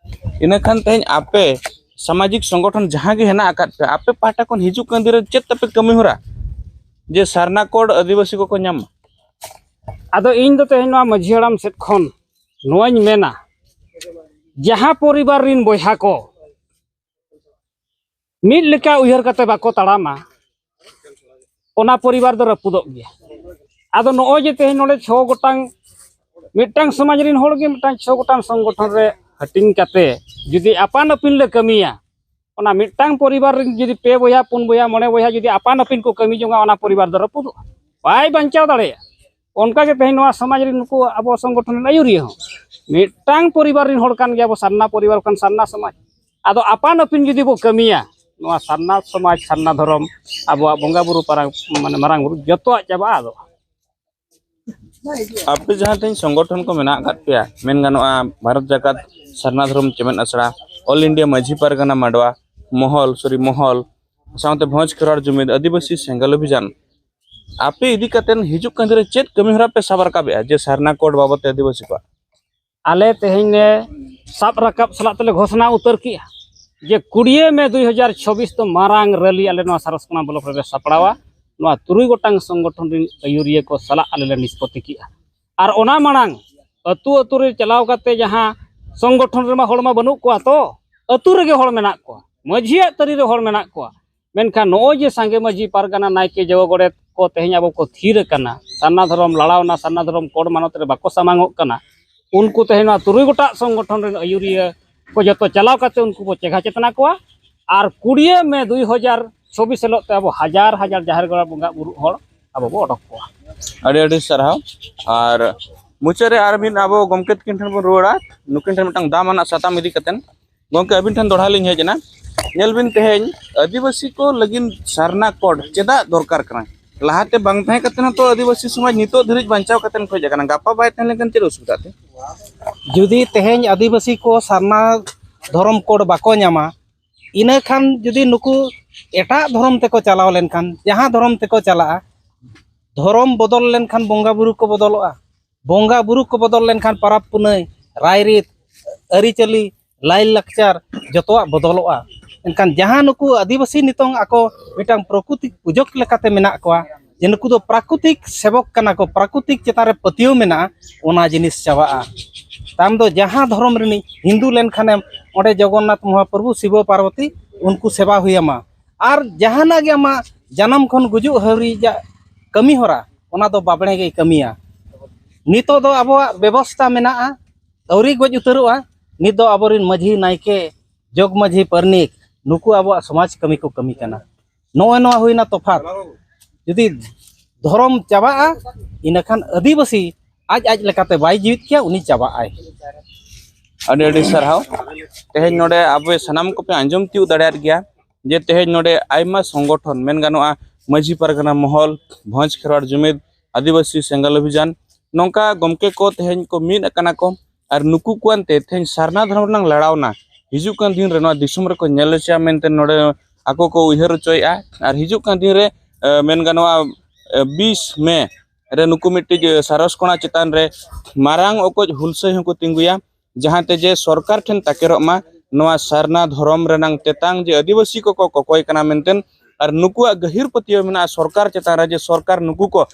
ᱤᱱᱟᱹ ᱠᱷᱟᱱ ᱛᱮᱦᱮᱧ ᱟᱯᱮ ᱥᱟᱢᱟᱡᱤᱠ ᱥᱚᱝᱜᱚᱴᱷᱚᱱ ᱡᱟᱦᱟᱸ ᱜᱮ ᱦᱮᱱᱟᱜ ᱟᱠᱟᱫ ᱯᱮ, ᱟᱯᱮ ᱯᱟᱦᱴᱟ ᱠᱷᱚᱱ ᱦᱤᱡᱩᱜ ᱠᱟᱱ ᱫᱤᱱ ᱨᱮ ᱪᱮᱫ ᱛᱟᱯᱮ ᱠᱟᱹᱢᱤ ᱦᱚᱨᱟ ᱡᱮ ᱥᱟᱨᱱᱟ ᱠᱳᱰ ᱟᱹᱫᱤᱵᱟᱹᱥᱤ ᱠᱚᱠᱚ ᱧᱟᱢ ᱢᱟ? ᱟᱫᱚ ᱤᱧ ᱫᱚ ᱛᱮᱦᱮᱧ ᱱᱚᱣᱟ ᱢᱟᱹᱡᱷᱤ ᱦᱟᱲᱟᱢ ᱥᱮᱫ ᱠᱷᱚᱱ ᱱᱚᱣᱟᱧ ᱢᱮᱱᱟ, ᱡᱟᱦᱟᱸ ᱯᱚᱨᱤᱵᱟᱨ ᱨᱤᱱ ᱵᱚᱭᱦᱟ ᱠᱚ ᱢᱤᱫ ᱞᱮᱠᱟ ᱩᱭᱦᱟᱹᱨ ᱠᱟᱛᱮ ᱵᱟᱠᱚ ᱛᱟᱲᱟᱢᱟ, ᱚᱱᱟ ᱯᱚᱨᱤᱵᱟᱨ ᱫᱚ ᱨᱟᱹᱯᱩᱫᱚᱜ ᱜᱮᱭᱟ᱾ ᱟᱫᱚ ᱱᱚᱜᱼᱚᱭ ᱡᱮ ᱛᱮᱦᱮᱧ ᱱᱚᱰᱮ ᱪᱷᱚ ᱜᱚᱴᱟᱝ, ᱢᱤᱫᱴᱟᱝ ᱥᱚᱢᱟᱡᱽ ᱨᱤᱱ ᱦᱚᱲ ᱜᱮ ᱢᱤᱫᱴᱟᱝ ᱪᱷᱚ ᱜᱚᱴᱟᱝ ᱥᱚᱝᱜᱚᱴᱷᱚᱱ ᱨᱮ ᱦᱟᱹᱴᱤᱧ ᱠᱟᱛᱮ ᱡᱩᱫᱤ ᱟᱯᱟᱱ ᱟᱹᱯᱤᱱ ᱞᱮ ᱠᱟᱹᱢᱤᱭᱟ, ᱚᱱᱟ ᱢᱤᱫᱴᱟᱝ ᱯᱚᱨᱤᱵᱟᱨ ᱨᱤᱱ ᱡᱩᱫᱤ ᱯᱮ ᱵᱚᱭᱦᱟ, ᱯᱩᱱ ᱵᱚᱭᱦᱟ, ᱢᱚᱬᱮ ᱵᱚᱭᱦᱟ ᱡᱩᱫᱤ ᱟᱯᱟᱱ ᱟᱹᱯᱤᱱ ᱠᱚ ᱠᱟᱹᱢᱤ ᱡᱚᱝᱟ, ᱚᱱᱟ ᱯᱚᱨᱤᱵᱟᱨ ᱫᱚ ᱨᱟᱹᱯᱩᱫᱚᱜᱼᱟ, ᱵᱟᱭ ᱵᱟᱧᱪᱟᱣ ᱫᱟᱲᱮᱭᱟᱜᱼᱟ᱾ ᱚᱱᱠᱟ ᱜᱮ ᱛᱮᱦᱮᱧ ᱱᱚᱣᱟ ᱥᱚᱢᱟᱡᱽ ᱨᱤᱱ ᱱᱩᱠᱩ ᱟᱵᱚ ᱥᱚᱝᱜᱚᱴᱷᱚᱱ ᱨᱤᱱ ᱟᱹᱭᱩᱨᱤᱭᱟᱹ ᱦᱚᱸ ᱢᱤᱫᱴᱟᱝ ᱯᱚᱨᱤᱵᱟᱨ ᱨᱤᱱ ᱦᱚᱲ ᱠᱟᱱ ᱜᱮᱭᱟ ᱵᱚ, ᱥᱟᱨᱱᱟ ᱯᱚᱨᱤᱵᱟᱨ ᱠᱷᱚᱱ ᱥᱟᱨᱱᱟ ᱥᱚᱢᱟᱡᱽ᱾ ᱟᱫᱚ ᱟᱯᱟᱱ ᱟᱹᱯᱤᱱ ᱡᱩᱫᱤ ᱵᱚ ᱠᱟᱹᱢᱤᱭᱟ, ᱱᱚᱣᱟ ᱥᱟᱨᱱᱟ ᱥᱚᱢᱟᱡᱽ, ᱥᱟᱨᱱᱟ ᱫᱷᱚᱨᱚᱢ, ᱟᱵᱚᱣᱟᱜ ᱵᱚᱸᱜᱟ ᱵᱩᱨᱩ ᱯᱟᱨᱟ-, ᱢᱟᱱᱮ ᱢᱟᱨᱟᱝ ᱵᱩᱨᱩ ᱡᱚᱛᱚᱣᱟᱜ ᱪᱟᱵᱟᱜᱼᱟ᱾ ᱟᱫᱚ ᱟᱯᱮ ᱡᱟᱦᱟᱸ ᱛᱮᱦᱮᱧ ᱥᱚᱝᱜᱚᱴᱷᱚᱱ ᱠᱚ ᱢᱮᱱᱟᱜ ᱟᱠᱟᱫ ᱯᱮᱭᱟ, ᱢᱮᱱ ᱜᱟᱱᱚᱜᱼᱟ ᱵᱷᱟᱨᱚᱛ ᱡᱟᱠᱟᱛ ᱥᱟᱨᱱᱟ ᱫᱷᱚᱨᱚᱢ ᱪᱮᱢᱮᱫ ᱟᱥᱲᱟ, ᱚᱞ ᱤᱱᱰᱤᱭᱟ ᱢᱟᱹᱡᱷᱤ ᱯᱟᱨᱜᱟᱱᱟ ᱢᱟᱰᱣᱟ, ᱢᱚᱦᱚᱞ, ᱥᱚᱨᱤ, ᱢᱚᱦᱚᱞ, ᱥᱟᱶᱛᱮ ᱵᱷᱚᱸᱡᱽ ᱠᱷᱮᱨᱣᱟᱲ ᱡᱩᱢᱤᱫ, ᱟᱹᱫᱤᱵᱟᱹᱥᱤ ᱥᱮᱸᱜᱮᱞ ᱚᱵᱷᱤᱡᱟᱱ, ᱟᱯᱮ ᱤᱫᱤ ᱠᱟᱛᱮ ᱦᱤᱡᱩᱜ ᱠᱟᱱ ᱫᱤᱱ ᱨᱮ ᱪᱮᱫ ᱠᱟᱹᱢᱤ ᱦᱚᱨᱟ ᱯᱮ ᱥᱟᱵ ᱨᱟᱠᱟᱵᱮᱜᱼᱟ ᱡᱮ ᱥᱟᱨᱱᱟ ᱠᱳᱰ ᱵᱟᱵᱚᱛ ᱛᱮ ᱟᱹᱫᱤᱵᱟᱹᱥᱤ ᱠᱚᱣᱟᱜ? ᱟᱞᱮ ᱛᱮᱦᱮᱧ ᱞᱮ ᱥᱟᱵ ᱨᱟᱠᱟᱵ ᱥᱟᱞᱟᱜ ᱛᱮᱞᱮ ᱜᱷᱳᱥᱚᱱᱟ ᱩᱛᱟᱹᱨ ᱠᱮᱜᱼᱟ ᱡᱮ ᱠᱩᱲᱤᱭᱟᱹ ᱢᱮ ᱫᱩᱭ ᱦᱟᱡᱟᱨ ᱪᱷᱚᱵᱤᱥ ᱫᱚ ᱢᱟᱨᱟᱝ ᱨᱮᱞᱤ ᱟᱞᱮ ᱱᱚᱣᱟ ᱥᱟᱨᱚᱥᱠᱳᱱᱟ ᱵᱞᱚᱠ ᱨᱮᱞᱮ ᱥᱟᱯᱲᱟᱣᱟ᱾ ᱱᱚᱣᱟ ᱛᱩᱨᱩᱭ ᱜᱚᱴᱟᱝ ᱥᱚᱝᱜᱚᱴᱷᱚᱱ ᱨᱤᱱ ᱟᱹᱭᱩᱨᱤᱭᱟᱹ ᱠᱚ ᱥᱟᱞᱟᱜ ᱟᱞᱮ ᱞᱮ ᱱᱤᱥᱯᱚᱛᱤ ᱠᱮᱜᱼᱟ᱾ ᱟᱨ ᱚᱱᱟ ᱢᱟᱲᱟᱝ ᱟᱹᱛᱩ ᱟᱹᱛᱩ ᱨᱮ ᱪᱟᱞᱟᱣ ᱠᱟᱛᱮ, ᱡᱟᱦᱟᱸ ᱥᱚᱝᱜᱚᱴᱷᱚᱱ ᱨᱮᱢᱟ ᱦᱚᱲ ᱢᱟ ᱵᱟᱹᱱᱩᱜ ᱠᱚᱣᱟ, ᱛᱚ ᱟᱹᱛᱩ ᱨᱮᱜᱮ ᱦᱚᱲ ᱢᱮᱱᱟᱜ ᱠᱚᱣᱟ, ᱢᱟᱹᱡᱷᱤᱭᱟᱜ ᱛᱟᱹᱨᱤ ᱨᱮ ᱦᱚᱲ ᱢᱮᱱᱟᱜ ᱠᱚᱣᱟ᱾ ᱢᱮᱱᱠᱷᱟᱱ ᱱᱚᱜᱼᱚᱭ ᱡᱮ ᱥᱟᱸᱜᱮ ᱢᱟᱹᱡᱷᱤ ᱯᱟᱨᱜᱟᱱᱟ ᱱᱟᱭᱠᱮ ᱡᱚᱜᱚ ᱜᱚᱰᱮᱛ ᱠᱚ ᱛᱮᱦᱮᱧ ᱟᱵᱚ ᱠᱚ ᱛᱷᱤᱨ ᱟᱠᱟᱱᱟ, ᱥᱟᱨᱱᱟ ᱫᱷᱚᱨᱚᱢ ᱞᱟᱲᱟᱣᱱᱟ, ᱥᱟᱨᱱᱟ ᱫᱷᱚᱨᱚᱢ ᱠᱳᱰ ᱢᱟᱱᱚᱛ ᱨᱮ ᱵᱟᱠᱚ ᱥᱟᱢᱟᱝᱚᱜ ᱠᱟᱱᱟ, ᱩᱱᱠᱩ ᱛᱮᱦᱮᱧ ᱱᱚᱣᱟ ᱛᱩᱨᱩᱭ ᱜᱚᱴᱟᱜ ᱥᱚᱝᱜᱚᱴᱷᱚᱱ ᱨᱮᱱ ᱟᱹᱭᱩᱨᱤᱭᱟᱹ ᱠᱚ ᱡᱚᱛᱚ ᱪᱟᱞᱟᱣ ᱠᱟᱛᱮ ᱩᱱᱠᱩ ᱵᱚ ᱪᱮᱸᱜᱷᱟ ᱪᱮᱛᱱᱟ ᱠᱚᱣᱟ᱾ ᱟᱨ ᱠᱩᱲᱤᱭᱟᱹ ᱢᱮ ᱫᱩᱭ ᱦᱟᱡᱟᱨ ᱪᱷᱚᱵᱤᱥ ᱦᱤᱞᱳᱜ ᱛᱮ ᱟᱵᱚ ᱦᱟᱡᱟᱨ ᱦᱟᱡᱟᱨ ᱡᱟᱦᱮᱨ ᱜᱟᱲ ᱵᱚᱸᱜᱟ ᱵᱩᱨᱩ ᱦᱚᱲ ᱟᱵᱚ ᱵᱚ ᱚᱰᱚᱠ ᱠᱚᱣᱟ᱾ ᱟᱹᱰᱤ ᱟᱹᱰᱤ ᱥᱟᱨᱦᱟᱣ᱾ ᱟᱨ ᱢᱩᱪᱟᱹᱫ ᱨᱮ ᱟᱨ ᱢᱤᱫ ᱟᱵᱚ ᱜᱚᱢᱠᱮ ᱛᱟᱹᱠᱤᱱ ᱴᱷᱮᱱ ᱵᱚᱱ ᱨᱩᱣᱟᱹᱲᱟ, ᱱᱩᱠᱤᱱ ᱴᱷᱮᱱ ᱢᱤᱫᱴᱟᱝ ᱫᱟᱢᱟᱱᱟᱜ ᱥᱟᱛᱟᱢ ᱤᱫᱤ ᱠᱟᱛᱮ᱾ ᱜᱚᱢᱠᱮ, ᱟᱹᱵᱤᱱ ᱴᱷᱮᱱ ᱫᱚᱦᱲᱟ ᱞᱤᱧ ᱦᱮᱡ ᱮᱱᱟ᱾ ᱧᱮᱞ ᱵᱤᱱ, ᱛᱮᱦᱮᱧ ᱟᱹᱫᱤᱵᱟᱹᱥᱤ ᱠᱚ ᱞᱟᱹᱜᱤᱫ ᱥᱟᱨᱱᱟ ᱠᱳᱰ ᱪᱮᱫᱟᱜ ᱫᱚᱨᱠᱟᱨ ᱠᱟᱱᱟ? ᱞᱟᱦᱟᱛᱮ ᱵᱟᱝ ᱛᱟᱦᱮᱸ ᱠᱟᱛᱮ ᱦᱚᱸᱛᱚ ᱟᱹᱫᱤᱵᱟᱹᱥᱤ ᱥᱚᱢᱟᱡᱽ ᱱᱤᱛᱚᱜ ᱫᱷᱟᱹᱨᱤᱡ ᱵᱟᱧᱪᱟᱣ ᱠᱟᱛᱮ ᱦᱮᱡ ᱟᱠᱟᱱᱟ᱾ ᱜᱟᱯᱟ ᱵᱟᱭ ᱛᱟᱦᱮᱸ ᱞᱮᱱᱠᱷᱟᱱ ᱪᱮᱫ ᱚᱥᱩᱵᱤᱫᱷᱟ ᱛᱮ? ᱡᱩᱫᱤ ᱛᱮᱦᱮᱧ ᱟᱹᱫᱤᱵᱟᱹᱥᱤ ᱠᱚ ᱥᱟᱨᱱᱟ ᱫᱷᱚᱨᱚᱢ ᱠᱳᱰ ᱵᱟᱠᱚ ᱧᱟᱢᱟ, ᱤᱱᱟᱹ ᱠᱷᱟᱱ ᱡᱩᱫᱤ ᱱᱩᱠᱩ ᱮᱴᱟᱜ ᱫᱷᱚᱨᱚᱢ ᱛᱮᱠᱚ ᱪᱟᱞᱟᱣ ᱞᱮᱱᱠᱷᱟᱱ, ᱡᱟᱦᱟᱸ ᱫᱷᱚᱨᱚᱢ ᱛᱮᱠᱚ ᱪᱟᱞᱟᱜᱼᱟ, ᱫᱷᱚᱨᱚᱢ ᱵᱚᱫᱚᱞ ᱞᱮᱱᱠᱷᱟᱱ ᱵᱚᱸᱜᱟ ᱵᱩᱨᱩ ᱠᱚ ᱵᱚᱫᱚᱞᱚᱜᱼᱟ, ᱵᱚᱸᱜᱟ ᱵᱩᱨᱩ ᱠᱚ ᱵᱚᱫᱚᱞ ᱞᱮᱱᱠᱷᱟᱱ ᱯᱟᱨᱟᱵᱽ ᱯᱩᱱᱟᱹᱭ, ᱨᱟᱭᱨᱤᱛ, ᱟᱹᱨᱤᱪᱟᱹᱞᱤ, ᱞᱟᱭᱼᱞᱟᱠᱪᱟᱨ ᱡᱚᱛᱚᱣᱟᱜ ᱵᱚᱫᱚᱞᱚᱜᱼᱟ᱾ ᱮᱱᱠᱷᱟᱱ ᱡᱟᱦᱟᱸ ᱱᱩᱠᱩ ᱟᱹᱫᱤᱵᱟᱹᱥᱤ ᱱᱤᱛᱚᱝ ᱟᱠᱚ ᱢᱤᱫᱴᱟᱝ ᱯᱨᱚᱠᱨᱤᱛᱤᱠ ᱯᱩᱡᱚᱠ ᱞᱮᱠᱟᱛᱮ ᱢᱮᱱᱟᱜ ᱠᱚᱣᱟ, ᱡᱮ ᱱᱩᱠᱩ ᱫᱚ ᱯᱨᱟᱠᱨᱤᱛᱤᱠ ᱥᱮᱵᱚᱠ ᱠᱟᱱᱟ ᱠᱚ, ᱯᱨᱟᱠᱨᱤᱛᱤᱠ ᱪᱮᱛᱟᱱ ᱨᱮ ᱯᱟᱹᱛᱭᱟᱹᱣ ᱢᱮᱱᱟᱜᱼᱟ, ᱚᱱᱟ ᱡᱤᱱᱤᱥ ᱪᱟᱵᱟᱜᱼᱟ᱾ ᱛᱟᱢ ᱫᱚ ᱡᱟᱦᱟᱸ ᱫᱷᱚᱨᱚᱢ ᱨᱤᱱᱤᱡ ᱦᱤᱱᱫᱩ ᱞᱮᱱᱠᱷᱟᱱᱮᱢ, ᱚᱸᱰᱮ ᱡᱚᱜᱚᱱᱱᱟᱛᱷ ᱢᱚᱦᱟᱯᱨᱚᱵᱷᱩ, ᱥᱤᱵᱚ ᱯᱟᱨᱵᱚᱛᱤ, ᱩᱱᱠᱩ ᱥᱮᱵᱟ ᱦᱩᱭᱟᱢᱟ᱾ ᱟᱨ ᱡᱟᱦᱟᱱᱟᱜ ᱜᱮ ᱟᱢᱟᱜ ᱡᱟᱱᱟᱢ ᱠᱷᱚᱱ ᱜᱩᱡᱩᱜ ᱦᱟᱹᱵᱤᱡᱟᱜ ᱠᱟᱹᱢᱤ ᱦᱚᱨᱟ, ᱚᱱᱟ ᱫᱚ ᱵᱟᱵᱽᱲᱮ ᱜᱮᱭ ᱠᱟᱹᱢᱤᱭᱟ᱾ ᱱᱤᱛᱚᱜ ᱫᱚ ᱟᱵᱚᱣᱟᱜ ᱵᱮᱵᱚᱥᱛᱟ ᱢᱮᱱᱟᱜᱼᱟ, ᱟᱹᱣᱨᱤ ᱜᱚᱡ ᱩᱛᱟᱹᱨᱚᱜᱼᱟ᱾ ᱱᱤᱛ ᱫᱚ ᱟᱵᱚᱨᱮᱱ ᱢᱟᱹᱡᱷᱤ, ᱱᱟᱭᱠᱮ, ᱡᱚᱜᱽ ᱢᱟᱹᱡᱷᱤ, ᱯᱟᱨᱱᱤᱠ, ᱱᱩᱠᱩ ᱟᱵᱚᱣᱟᱜ ᱥᱚᱢᱟᱡᱽ ᱠᱟᱹᱢᱤ ᱠᱚ ᱠᱟᱹᱢᱤ ᱠᱟᱱᱟ᱾ ᱱᱚᱜᱼᱚᱭ ᱱᱚᱣᱟ ᱦᱩᱭᱱᱟ ᱛᱚᱯᱷᱟᱛ᱾ ᱡᱩᱫᱤ ᱫᱷᱚᱨᱚᱢ ᱪᱟᱵᱟᱜᱼᱟ, ᱤᱱᱟᱹᱠᱷᱟᱱ ᱟᱹᱫᱤᱵᱟᱹᱥᱤ ᱟᱡ ᱟᱡ ᱞᱮᱠᱟᱛᱮ ᱵᱟᱭ ᱡᱤᱣᱤᱫ ᱠᱮᱭᱟ, ᱩᱱᱤ ᱪᱟᱵᱟᱜ ᱟᱭ᱾ ᱟᱹᱰᱤ ᱟᱹᱰᱤ ᱥᱟᱨᱦᱟᱣ᱾ ᱛᱮᱦᱮᱧ ᱱᱚᱰᱮ ᱟᱵᱚ ᱥᱟᱱᱟᱢ ᱠᱚᱯᱮ ᱟᱸᱡᱚᱢ ᱛᱤᱭᱳᱜ ᱫᱟᱲᱮᱭᱟᱫ ᱜᱮᱭᱟ ᱡᱮ ᱛᱮᱦᱮᱧ ᱱᱚᱰᱮ ᱟᱭᱢᱟ ᱥᱚᱝᱜᱚᱴᱷᱚᱱ, ᱢᱮᱱ ᱜᱟᱱᱚᱜᱼᱟ, ᱢᱟᱹᱡᱷᱤ ᱯᱟᱨᱜᱟᱱᱟ ᱢᱚᱦᱚᱞ, ᱵᱷᱚᱸᱡᱽ ᱠᱷᱮᱨᱣᱟᱲ ᱡᱩᱢᱤᱫ, ᱟᱹᱫᱤᱵᱟᱹᱥᱤ ᱥᱮᱸᱜᱮᱞ ᱚᱵᱷᱤᱡᱟᱱ, ᱱᱚᱝᱠᱟ ᱜᱚᱢᱠᱮ ᱠᱚ ᱛᱮᱦᱮᱧ ᱠᱚ ᱢᱤᱫ ᱟᱠᱟᱱᱟ ᱠᱚ᱾ ᱟᱨ ᱱᱩᱠᱩ ᱠᱚᱣᱟᱱ ᱛᱮ ᱛᱮᱦᱮᱧ ᱥᱟᱨᱱᱟ ᱫᱷᱚᱨᱚᱢ ᱨᱮᱱᱟᱝ ᱞᱟᱲᱟᱣᱱᱟ᱾ ᱦᱤᱡᱩᱜ ᱠᱟᱱ ᱫᱤᱱ ᱨᱮ ᱱᱚᱣᱟ ᱫᱤᱥᱚᱢ ᱨᱮᱠᱚ ᱧᱮᱞ ᱦᱚᱪᱚᱭᱟ ᱢᱮᱱᱛᱮ ᱱᱚᱰᱮ ᱟᱠᱚ ᱠᱚ ᱩᱭᱦᱟᱹᱨ ᱦᱚᱪᱚᱭᱮᱫᱼᱟ᱾ ᱟᱨ ᱦᱤᱡᱩᱜ ᱠᱟᱱ ᱫᱤᱱ ᱨᱮ, ᱮ, ᱢᱮᱱ ᱜᱟᱱᱚᱜᱼᱟ, ᱮ, ᱵᱤᱥ ᱢᱮ ᱨᱮ ᱱᱩᱠᱩ ᱢᱤᱫᱴᱤᱡ, ᱮ, ᱥᱟᱨᱚᱥ ᱠᱚᱬᱟ ᱪᱮᱛᱟᱱ ᱨᱮ ᱢᱟᱨᱟᱝ ᱚᱠᱚᱡ ᱦᱩᱞᱥᱟᱹᱭ ᱦᱚᱸᱠᱚ ᱛᱤᱸᱜᱩᱭᱟ, ᱡᱟᱦᱟᱸ ᱛᱮ ᱡᱮ ᱥᱚᱨᱠᱟᱨ ᱴᱷᱮᱱ ᱛᱟᱠᱮᱨᱚᱜ ᱢᱟ ᱱᱚᱣᱟ ᱥᱟᱨᱱᱟ ᱫᱷᱚᱨᱚᱢ ᱨᱮᱱᱟᱝ ᱛᱮᱛᱟᱝ ᱡᱮ ᱟᱹᱫᱤᱵᱟᱹᱥᱤ ᱠᱚᱠᱚ ᱠᱚᱠᱚᱭ ᱠᱟᱱᱟ ᱢᱮᱱᱛᱮ᱾ ᱟᱨ ᱱᱩᱠᱩᱣᱟᱜ ᱜᱟᱹᱦᱤᱨ ᱯᱟᱹᱛᱭᱟᱹᱣ ᱢᱮᱱᱟᱜᱼᱟ ᱥᱚᱨᱠᱟᱨ ᱪᱮᱛᱟᱱ ᱨᱮ ᱡᱮ ᱥᱚᱨᱠᱟᱨ ᱱᱩᱠᱩ ᱠᱚ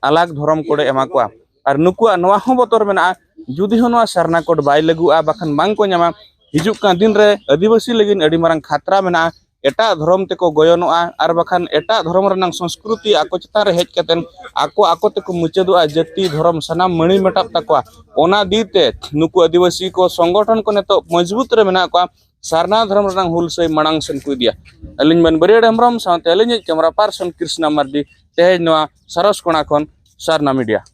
ᱟᱞᱟᱜᱽ ᱫᱷᱚᱨᱚᱢ ᱠᱳᱰᱮ ᱮᱢᱟ ᱠᱚᱣᱟ᱾ ᱟᱨ ᱱᱩᱠᱩᱣᱟᱜ ᱱᱚᱣᱟ ᱦᱚᱸ ᱵᱚᱛᱚᱨ ᱢᱮᱱᱟᱜᱼᱟ, ᱡᱩᱫᱤ ᱦᱚᱸ ᱱᱚᱣᱟ ᱥᱟᱨᱱᱟ ᱠᱳᱰ ᱵᱟᱭ ᱞᱟᱹᱜᱩᱜᱼᱟ, ᱵᱟᱠᱷᱟᱱ ᱵᱟᱝ ᱠᱚ ᱧᱟᱢᱟ, ᱦᱤᱡᱩᱜ ᱠᱟᱱ ᱫᱤᱱ ᱨᱮ ᱟᱹᱫᱤᱵᱟᱹᱥᱤ ᱞᱟᱹᱜᱤᱫ ᱟᱹᱰᱤ ᱢᱟᱨᱟᱝ ᱠᱷᱟᱛᱨᱟ ᱢᱮᱱᱟᱜᱼᱟ᱾ ᱮᱴᱟᱜ ᱫᱷᱚᱨᱚᱢ ᱛᱮᱠᱚ ᱜᱚᱭᱚᱱᱚᱜᱼᱟ, ᱟᱨ ᱵᱟᱠᱷᱟᱱ ᱮᱴᱟᱜ ᱫᱷᱚᱨᱚᱢ ᱨᱮᱱᱟᱜ ᱥᱚᱝᱥᱠᱨᱩᱛᱤ ᱟᱠᱚ ᱪᱮᱛᱟᱱ ᱨᱮ ᱦᱮᱡ ᱠᱟᱛᱮ ᱟᱠᱚ ᱟᱠᱚ ᱛᱮᱠᱚ ᱢᱩᱪᱟᱹᱫᱚᱜᱼᱟ᱾ ᱡᱟᱹᱛᱤ, ᱫᱷᱚᱨᱚᱢ, ᱥᱟᱱᱟᱢ ᱢᱟᱹᱲᱤ ᱢᱮᱴᱟᱜ ᱛᱟᱠᱚᱣᱟ᱾ ᱚᱱᱟ ᱫᱤ ᱛᱮ ᱱᱩᱠᱩ ᱟᱹᱫᱤᱵᱟᱹᱥᱤ ᱠᱚ ᱥᱚᱝᱜᱚᱴᱷᱚᱱ ᱠᱚ ᱱᱤᱛᱚᱜ ᱢᱚᱡᱽᱵᱩᱛ ᱨᱮ ᱢᱮᱱᱟᱜ ᱠᱚᱣᱟ, ᱥᱟᱨᱱᱟ ᱫᱷᱚᱨᱚᱢ ᱨᱮᱱᱟᱜ ᱦᱩᱞᱥᱟᱹᱭ ᱢᱟᱲᱟᱝ ᱥᱮᱱ ᱠᱚ ᱤᱫᱤᱭᱟ᱾ ᱟᱹᱞᱤᱧ ᱢᱟᱹᱱ ᱵᱟᱹᱨᱭᱟᱹᱲ ᱦᱮᱢᱵᱨᱚᱢ ᱥᱟᱶᱛᱮ ᱟᱹᱞᱤᱧᱤᱡ ᱠᱮᱢᱨᱟ ᱯᱟᱨᱥᱚᱱ ᱠᱨᱤᱥᱱᱟ ᱢᱟᱨᱰᱤ, ᱛᱮᱦᱮᱧ ᱱᱚᱣᱟ ᱥᱟᱨᱚᱥ ᱠᱚᱬᱟ ᱠᱷᱚᱱ ᱥᱟᱨᱱᱟ ᱢᱤᱰᱤᱭᱟ᱾